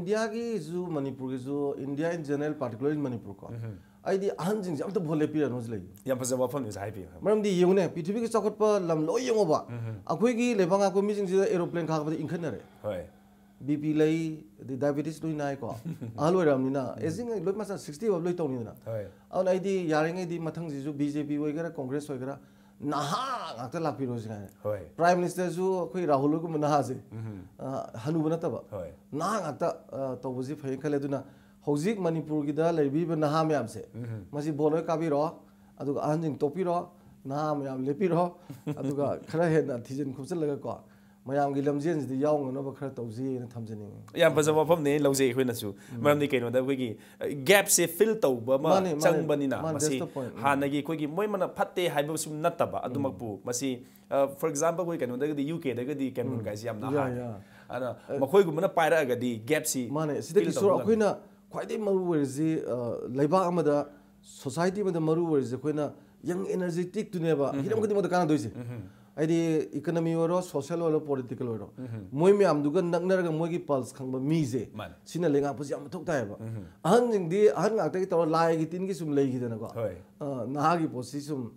ꯏꯟꯗꯤꯌꯥꯒꯤꯁꯨ, ꯃꯅꯤꯄꯨꯔꯒꯤꯁꯨ, India in general, particularly Manipur ꯀꯣ, ꯎꯝ꯫ ꯑꯩꯗꯤ ꯑꯍꯟꯁꯤꯡꯁꯦ ꯑꯝꯇ vote ꯂꯦꯞꯄꯤꯔꯅꯨ ꯍꯥꯏꯁꯤ ꯂꯩ꯫ ꯌꯥꯝ ꯐꯖꯕ ꯋꯥꯐꯝꯅꯤ ꯑꯣꯖꯥ ꯍꯥꯏꯕꯤꯌꯨ꯫ ꯃꯔꯝꯗꯤ ꯌꯦꯡꯉꯨꯅꯦ, ꯄ꯭ꯔꯤꯊꯤꯕꯤꯒꯤ ꯆꯥꯎꯈꯠꯄ ꯂꯝ ꯂꯣꯏ ꯌꯦꯡꯉꯣꯕ, ꯎꯝ꯫ ꯑꯩꯈꯣꯏꯒꯤ ꯂꯩꯕꯥꯛ ꯉꯥꯛꯄ ꯃꯤꯁꯤꯡꯁꯤꯗ aeroplane ꯈꯥꯛꯄꯗ ꯏꯟꯈꯠꯅꯔꯦ꯫ ꯍꯣꯏ꯫ BP ꯂꯩ, ꯑꯗꯩ diabetes ꯂꯣꯏ ꯅꯥꯏꯀꯣ꯫ ꯑꯍꯜ ꯑꯣꯏꯔꯕꯅꯤꯅ, ꯎꯝ꯫ Aging ꯂꯣꯏ ꯃꯁꯥ sixty above ꯂꯣꯏ ꯇꯧꯅꯤꯗꯅ꯫ ꯍꯣꯏ꯫ ꯑꯗꯨꯅ ꯑꯩꯗꯤ ꯌꯥꯔꯤꯉꯩꯗꯤ ꯃꯊꯪꯁꯤꯁꯨ BJP ꯑꯣꯏꯒꯦꯔꯥ, Congress ꯑꯣꯏꯒꯦꯔꯥ, ꯅꯍꯥ ꯉꯥꯛꯇ ꯂꯥꯛꯄꯤꯔꯣꯁꯤ ꯍꯥꯏ꯫ ꯍꯣꯏ꯫ Prime Ministerꯁꯨ ꯑꯩꯈꯣꯏ ꯔꯥꯍꯨꯜ ꯍꯣꯏꯒꯨꯝꯕ ꯅꯍꯥꯁꯦ, ꯎꯝ꯫ ꯑ, ꯍꯅꯨꯕ ꯅꯠꯇꯕ, ꯍꯣꯏ꯫ ꯅꯍꯥ ꯉꯥꯛꯇ, ꯑ, ꯇꯧꯕꯁꯤ ꯐꯩ ꯈꯜꯂꯦ꯫ ꯑꯗꯨꯅ ꯍꯧꯖꯤꯛ ꯃꯅꯤꯄꯨꯔꯒꯤꯗ ꯂꯩꯕꯤꯕ ꯅꯍꯥ ꯃꯌꯥꯝꯁꯦ, ꯎꯝ꯫ ꯃꯁꯤ vote ꯂꯣꯏ ꯀꯥꯕꯤꯔꯣ, ꯑꯗꯨꯒ ꯑꯍꯟꯁꯤꯡ ꯇꯣꯛꯄꯤꯔꯣ, ꯅꯍꯥ ꯃꯌꯥꯝ ꯂꯦꯞꯄꯤꯔꯣ, ꯑꯗꯨꯒ ꯈꯔ ꯍꯦꯟꯅ ꯊꯤꯖꯤꯟ ꯈꯣꯝꯖꯤꯜꯂꯒꯀꯣ, ꯃꯌꯥꯝꯒꯤ ꯂꯝꯖꯦꯟꯁꯤꯗ ꯌꯥꯎꯅꯅꯕ ꯈꯔ ꯇꯧꯁꯤꯅ ꯊꯝꯖꯅꯤꯡꯉꯤ꯫ ꯌꯥꯝ ꯐꯖꯕ ꯋꯥꯐꯝꯅꯤ, ꯂꯧꯖꯩ ꯑꯩꯈꯣꯏꯅꯁꯨ꯫ ꯎꯝ꯫ ꯃꯔꯝꯗꯤ ꯀꯩꯅꯣꯗ ꯑꯩꯈꯣꯏꯒꯤ, ꯑ, gapꯁꯦ fill ꯇꯧꯕ ꯑꯃ ꯃꯥꯅꯦ, ꯃꯥꯅꯦ, ꯆꯪꯕꯅꯤꯅ, ꯃꯥꯅꯦ, ꯃꯁꯤ that's the point꯫ ꯎꯝ꯫ ꯍꯥꯟꯅꯒꯤ ꯑꯩꯈꯣꯏꯒꯤ ꯃꯣꯏ ꯃꯅ ꯐꯠꯇꯦ ꯍꯥꯏꯕꯁꯨ ꯅꯠꯇꯕ, ꯎꯝ꯫ ꯑꯗꯨꯃꯛꯄꯨ ꯃꯁꯤ, ꯑ, for example, ꯑꯩꯈꯣꯏ ꯀꯩꯅꯣꯗꯒꯗꯤ, UKꯗꯒꯗꯤ Cameron ꯎꯝ꯫ ꯒꯥꯏꯁꯤ ꯌꯥꯝꯅ ꯌꯥ, ꯍꯥꯟꯅ꯫ ꯌꯥ꯫ ꯑꯗꯨꯅ ꯑ, ꯃꯈꯣꯏꯒꯨꯝꯕꯅ ꯄꯥꯏꯔꯛꯑꯒꯗꯤ gapꯁꯤ ꯃꯥꯅꯦ, ꯁꯤꯗ fill ꯀꯤꯁꯣꯔ ꯇꯧꯕ ꯉꯝꯃꯤ꯫ ꯑꯩꯈꯣꯏꯅ ꯈ꯭ꯋꯥꯏꯗꯒꯤ ꯃꯔꯨ ꯑꯣꯏꯔꯤꯁꯤ, ꯑ, ꯂꯩꯕꯥꯛ ꯑꯃꯗ, society ꯑꯃꯗ ꯃꯔꯨ ꯑꯣꯏꯔꯤꯁꯤ ꯑꯩꯈꯣꯏꯅ young energeticꯇꯨꯅꯦꯕ ꯎꯝ꯫ ꯍꯤꯔꯝ ꯈꯨꯗꯤꯡꯃꯛꯇ ꯀꯥꯟꯅꯗꯣꯏꯁꯦ꯫ ꯎꯝ꯫ ꯍꯥꯏꯗꯤ ꯏꯀꯣꯅꯣꯃꯤ ꯑꯣꯏꯔꯣ, ꯁꯣꯁꯦꯜ ꯑꯣꯏꯔꯣ, ꯄꯣꯂꯤꯇꯤꯀꯦꯜ ꯑꯣꯏꯔꯣ, ꯃꯣꯏ ꯃꯌꯥꯝꯗꯨꯒ ꯅꯛꯅꯔꯒ ꯃꯣꯏꯒꯤ ꯄꯜꯁ ꯈꯪꯕ ꯃꯤꯁꯦ, ꯃꯥꯅꯦ꯫ ꯁꯤꯅ ꯂꯩꯉꯥꯛꯄꯁꯦ ꯌꯥꯝ ꯃꯊꯧ ꯇꯥꯏꯌꯦꯕ꯫ ꯑꯍꯟꯁꯤꯡꯗꯤ ꯑꯍꯟ ꯉꯥꯛꯇꯒꯤ ꯇꯧꯔ ꯂꯥꯏꯒꯤ ꯇꯤꯟꯒꯤ ꯁꯨꯝ ꯂꯩꯈꯤꯗꯅꯀꯣ꯫ ꯍꯣꯏ꯫ ꯑ, ꯅꯍꯥꯒꯤ ꯄꯣꯠꯁꯤ ꯁꯨꯝ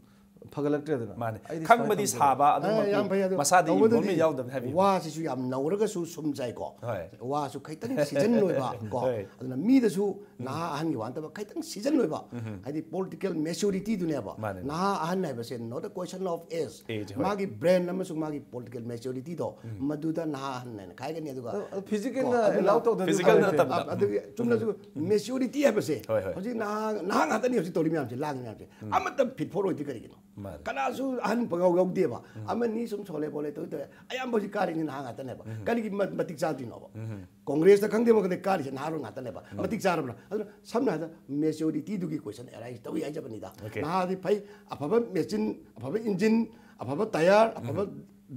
ꯐꯒꯠꯂꯛꯇ꯭ꯔꯦꯗꯅ꯫ ꯃꯥꯅꯦ꯫ ꯑꯩꯗꯤ ꯈꯪꯕꯗꯤ ꯁꯨꯃꯥꯏꯅ ꯇꯧꯗꯦ꯫ ꯁꯥꯕ ꯑꯗꯨꯃꯛ ꯑꯦ, ꯌꯥꯝ ꯐꯩ ꯑꯗꯣ꯫ ꯃꯁꯥꯗ ꯇꯧꯕꯗꯗꯤ involvement ꯌꯥꯎꯗꯕꯅꯤ ꯍꯥꯏꯕꯤꯌꯨ꯫ ꯋꯥꯁꯤꯁꯨ ꯌꯥꯝ ꯅꯧꯔꯒꯁꯨ ꯁꯨꯝ ꯆꯥꯏꯀꯣ꯫ ꯍꯣꯏ꯫ ꯋꯥꯁꯨ ꯈꯤꯇꯪ ꯁꯤꯖꯟ ꯑꯣꯏꯕ ꯀꯣ꯫ ꯍꯣꯏ꯫ ꯑꯗꯨꯅ ꯃꯤꯗꯁꯨ ꯅꯍꯥ ꯑꯍꯟꯒꯤ ꯋꯥ ꯅꯠꯇꯕ ꯈꯤꯇꯪ ꯁꯤꯖꯟ ꯑꯣꯏꯕ꯫ ꯍꯥꯏꯗꯤ ꯄꯣꯂꯤꯇꯤꯀꯦꯜ ꯃꯦꯆꯨꯔꯤꯇꯤꯗꯨꯅꯦꯕ꯫ ꯃꯥꯅꯦ꯫ ꯅꯍꯥ ꯑꯍꯟ ꯍꯥꯏꯕꯁꯦ not a question of age꯫ Age, ꯍꯣꯏ꯫ ꯃꯥꯒꯤ ꯕ꯭ꯔꯦꯟ ꯑꯃꯁꯨꯡ ꯃꯥꯒꯤ ꯄꯣꯂꯤꯇꯤꯀꯦꯜ ꯃꯦꯆꯨꯔꯤꯇꯤꯗꯣ ꯃꯗꯨꯗ ꯅꯍꯥ ꯑꯍꯟ ꯍꯥꯏꯅ ꯈꯥꯏꯒꯅꯤ꯫ ꯑꯗꯨꯒ ꯑꯗꯣ ꯐꯤꯖꯤꯀꯦꯜꯅ ꯀꯣ, ꯑꯗꯨꯅ ꯑꯦꯂꯥꯎ ꯇꯧꯗ꯭ꯔꯗꯤ ꯐꯤꯖꯤꯀꯦꯜ ꯐꯔꯦ꯫ ꯅꯠꯇꯕꯗ꯫ ꯑ-, ꯑꯗꯨꯒꯤ ꯆꯨꯝꯅꯁꯨ ꯃꯦꯆꯨꯔꯤꯇꯤ ꯍꯥꯏꯕꯁꯦ ꯍꯣꯏ, ꯍꯣꯏ꯫ ꯍꯧꯖꯤꯛ ꯅꯍꯥ ꯅꯍꯥ ꯉꯥꯛꯇꯅꯤ ꯍꯧꯖꯤꯛ ꯇꯧꯔꯤ ꯃꯌꯥꯝꯁꯦ, ꯂꯥꯡꯉꯤ ꯃꯌꯥꯝꯁꯦ꯫ ꯑꯃꯠꯇ ꯐꯤꯠ ꯐꯣꯔ ꯑꯣꯏꯗꯤ ꯀꯔꯤꯒꯤꯅꯣ? ꯃꯥꯅꯦ꯫ ꯀꯅꯥꯁꯨ ꯑꯍꯟ ꯄꯪꯌꯥꯎ ꯌꯥꯎꯗꯦꯕ꯫ ꯑꯃꯅꯤ ꯁꯨꯝ ꯁꯣꯜꯂꯦ ꯄꯣꯜꯂꯦ ꯇꯧꯏ ꯇꯧꯏ꯫ ꯑꯌꯥꯝꯕ ꯍꯧꯖꯤꯛ ꯀꯥꯔꯤꯁꯤ ꯅꯍꯥ ꯉꯥꯛꯇꯅꯦꯕ꯫ ꯀꯔꯤꯒꯤ ꯃ-, ꯃꯇꯤꯛ ꯆꯥꯗ꯭ꯔꯤꯅꯣꯕ? ꯀꯣꯡꯒ꯭ꯔꯦꯁꯇ ꯈꯪꯗꯦ ꯑꯃ ꯈꯪꯗꯦ ꯀꯥꯔꯤꯁꯦ ꯅꯍꯥꯔꯣꯜ ꯉꯥꯛꯇꯅꯦꯕ꯫ ꯃꯇꯤꯛ ꯆꯥꯔꯕ꯭ꯔꯥ? ꯑꯗꯨꯅ ꯁꯝꯅ ꯍꯥꯏꯔꯕꯗ ꯃꯦꯆꯨꯔꯤꯇꯤꯗꯨꯒꯤ ꯀꯣꯏꯁꯟ ꯑꯦꯔꯥꯏꯁ ꯇꯧꯏ ꯍꯥꯏꯖꯕꯅꯤꯗ꯫ Okay. ꯅꯍꯥꯗꯤ ꯐꯩ, ꯑꯐꯕ ꯃꯦꯆꯤꯟ, ꯑꯐꯕ ꯏꯟꯖꯤꯟ, ꯑꯐꯕ ꯇꯌꯥꯔ, ꯑꯐꯕ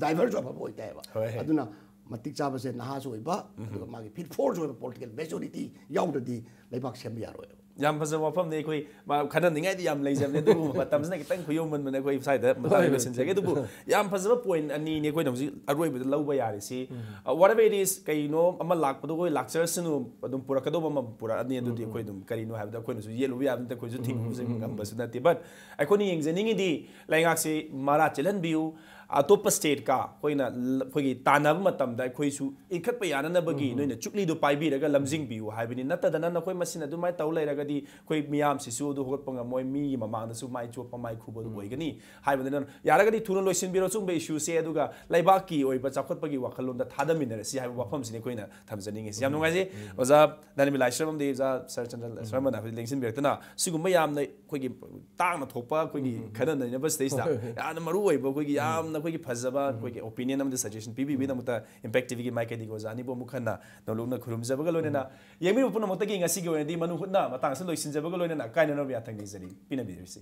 ꯗ꯭ꯔꯥꯏꯚꯔꯁꯨ ꯑꯐꯕ ꯑꯣꯏꯇꯥꯏꯌꯦꯕ꯫ ꯍꯣꯏ꯫ ꯑꯗꯨꯅ ꯃꯇꯤꯛ ꯆꯥꯕꯁꯦ ꯅꯍꯥꯁꯨ ꯑꯣꯏꯕ, ꯑꯗꯨꯒ ꯃꯥꯒꯤ ꯐꯤꯠ ꯐꯣꯔꯁꯨ ꯑꯣꯏꯕ ꯄꯣꯂꯤꯇꯤꯀꯦꯜ ꯃꯦꯆꯨꯔꯤꯇꯤ ꯌꯥꯎꯗ꯭ꯔꯗꯤ ꯂꯩꯕꯥꯛ ꯁꯦꯝꯕ ꯌꯥꯔꯣꯏꯕ꯫ ꯌꯥꯝ ꯐꯖꯕ ꯋꯥꯐꯝꯅꯤ꯫ ꯑꯩꯈꯣꯏ ꯃꯥ ꯈꯟꯅꯅꯤꯡꯉꯥꯏꯗꯤ ꯌꯥꯝ ꯂꯩꯖꯕꯅꯦ, ꯑꯗꯨꯕꯨ ꯃꯇꯝꯁꯤꯅ ꯈꯤꯇꯪ ꯈꯨꯌꯧꯃꯟꯕꯅ ꯑꯩꯈꯣꯏ ꯁ꯭ꯋꯥꯏꯗ ꯃꯇꯥꯡ ꯂꯣꯏꯁꯤꯟꯖꯒꯦ꯫ ꯑꯗꯨꯕꯨ ꯌꯥꯝ ꯐꯖꯕ ꯄꯣꯏꯟ ꯑꯅꯤꯅꯤ ꯑꯩꯈꯣꯏꯅ ꯍꯧꯖꯤꯛ ꯑꯔꯣꯏꯕꯗ ꯂꯧꯕ ꯌꯥꯔꯤꯁꯤ꯫ ꯋꯥꯠ ꯑꯦꯚꯔ ꯏꯠ ꯏꯁ, ꯀꯩꯅꯣ ꯑꯃ ꯂꯥꯛꯄꯗꯣ ꯑꯩꯈꯣꯏ ꯂꯥꯛꯆꯔꯁꯅꯨ, ꯑꯗꯨꯝ ꯄꯨꯔꯛꯀꯗꯧꯕ ꯑꯃ ꯄꯨꯔꯛꯑꯅꯤ꯫ ꯑꯗꯨꯗꯤ ꯑꯩꯈꯣꯏ ꯑꯗꯨꯝ ꯀꯔꯤꯅꯣ ꯍꯥꯏꯕꯗ ꯑꯩꯈꯣꯏꯅꯁꯨ ꯌꯦꯠꯂꯨꯕ ꯌꯥꯕ ꯅꯠꯇꯦ, ꯑꯩꯈꯣꯏꯁꯨ ꯊꯤꯡꯉꯨꯕꯁꯨ ꯉꯝꯕꯁꯨ ꯅꯠꯇꯦ꯫ But ꯑꯩꯈꯣꯏꯅ ꯌꯦꯡꯖꯅꯤꯡꯉꯤꯗꯤ ꯂꯩꯉꯥꯛꯁꯤ ꯃꯔꯥ ꯆꯦꯜꯍꯟꯕꯤꯌꯨ, ꯑꯇꯣꯞꯄ ꯁ꯭ꯇꯦꯠꯀ ꯑꯩꯈꯣꯏꯅ ꯂ-, ꯑꯩꯈꯣꯏꯒꯤ ꯇꯥꯟꯅꯕ ꯃꯇꯝꯗ ꯑꯩꯈꯣꯏꯁꯨ ꯏꯟꯈꯠꯄ ꯌꯥꯅꯅꯕꯒꯤ ꯅꯣꯏꯅ ꯆꯨꯛꯂꯤꯗꯨ ꯄꯥꯏꯕꯤꯔꯒ ꯂꯝꯖꯤꯡꯕꯤꯌꯨ ꯍꯥꯏꯕꯅꯤ꯫ ꯅꯠꯇꯗꯅ ꯅꯈꯣꯏ ꯃꯁꯤꯅ ꯑꯗꯨꯃꯥꯏꯅ ꯇꯧ ꯂꯩꯔꯒꯗꯤ ꯑꯩꯈꯣꯏ ꯃꯤꯌꯥꯝꯁꯤꯁꯨ ꯑꯗꯨ ꯍꯧꯒꯠꯄ ꯉꯝꯃꯣꯏ, ꯃꯤꯒꯤ ꯃꯃꯥꯡꯗꯁꯨ ꯃꯥꯏ ꯆꯣꯞꯄ ꯃꯥꯏ ꯈꯨꯕ ꯑꯗꯨ ꯑꯣꯏꯒꯅꯤ꯫ ꯍꯥꯏꯕꯗꯨꯅ ꯌꯥꯔꯒꯗꯤ ꯊꯨꯅ ꯂꯣꯏꯁꯤꯟꯕꯤꯔꯣ ꯁꯤꯒꯨꯝꯕ ꯏꯁꯨꯁꯦ, ꯑꯗꯨꯒ ꯂꯩꯕꯥꯛꯀꯤ ꯑꯣꯏꯕ ꯆꯥꯎꯈꯠꯄꯒꯤ ꯋꯥꯈꯜꯂꯣꯟꯗ ꯊꯥꯗꯃꯤꯟꯅꯔꯁꯤ ꯍꯥꯏꯕ ꯋꯥꯐꯝꯁꯤꯅꯤ ꯑꯩꯈꯣꯏꯅ ꯊꯝꯖꯅꯤꯡꯉꯤꯁꯤ꯫ ꯌꯥꯝ ꯅꯨꯡꯉꯥꯏꯖꯩ ꯑꯣꯖꯥ ꯗꯥꯅꯤꯕꯤꯂꯥꯏ ꯁꯔꯃꯝꯗꯤ ꯑꯣꯖꯥ ꯁꯔꯆꯟꯗ꯭ꯔ ꯁꯔꯃꯅ ꯑꯩꯈꯣꯏ ꯂꯦꯡꯁꯤꯟꯕꯤꯔꯛꯇꯅ ꯁꯤꯒꯨꯝꯕ ꯌꯥꯝꯅ ꯑꯩꯈꯣꯏꯒꯤ ꯇꯥꯡꯅ ꯊꯣꯛꯄ ꯑꯩꯈꯣꯏꯒꯤ ꯈꯟꯅ ꯅꯩꯅꯕ ꯁꯤꯗꯩꯁꯤꯗ ꯌꯥꯝꯅ ꯃꯔꯨ ꯑꯣꯏꯕ ꯑꯩꯈꯣꯏꯒꯤ ꯌꯥꯝꯅ ꯑꯩꯈꯣꯏꯒꯤ ꯐꯖꯕ ꯑꯩꯈꯣꯏꯒꯤ ꯑꯣꯄꯤꯅꯤꯌꯟ ꯑꯃꯗꯤ ꯁꯖꯦꯁꯟ ꯄꯤꯕꯤꯕꯒꯤꯗꯃꯛꯇ ꯏꯝꯄꯦꯛ ꯇꯤꯚꯤꯒꯤ ꯃꯥꯏꯀꯩꯗꯒꯤ ꯑꯣꯖꯥ ꯑꯅꯤꯕꯨ ꯑꯃꯨꯛ ꯍꯟꯅ ꯅꯧꯂꯨꯛꯅ ꯈꯨꯔꯨꯝꯖꯕꯒ ꯂꯣꯏꯅꯅ ꯌꯦꯡꯕꯤꯕ ꯄꯨꯝꯅꯃꯛꯇꯒꯤ ꯉꯁꯤꯒꯤ ꯑꯣꯏꯅꯗꯤ ꯃꯅꯨꯡ ꯍꯨꯠꯅ ꯃꯇꯥꯡ ꯑꯁꯤ ꯂꯣꯏꯁꯤꯟꯖꯕꯒ ꯂꯣꯏꯅꯅ ꯀꯥꯏꯅꯅꯕ ꯌꯥꯊꯪ ꯅꯤꯖꯔꯤ꯫ ꯄꯤꯅꯕꯤꯔꯁꯤ꯫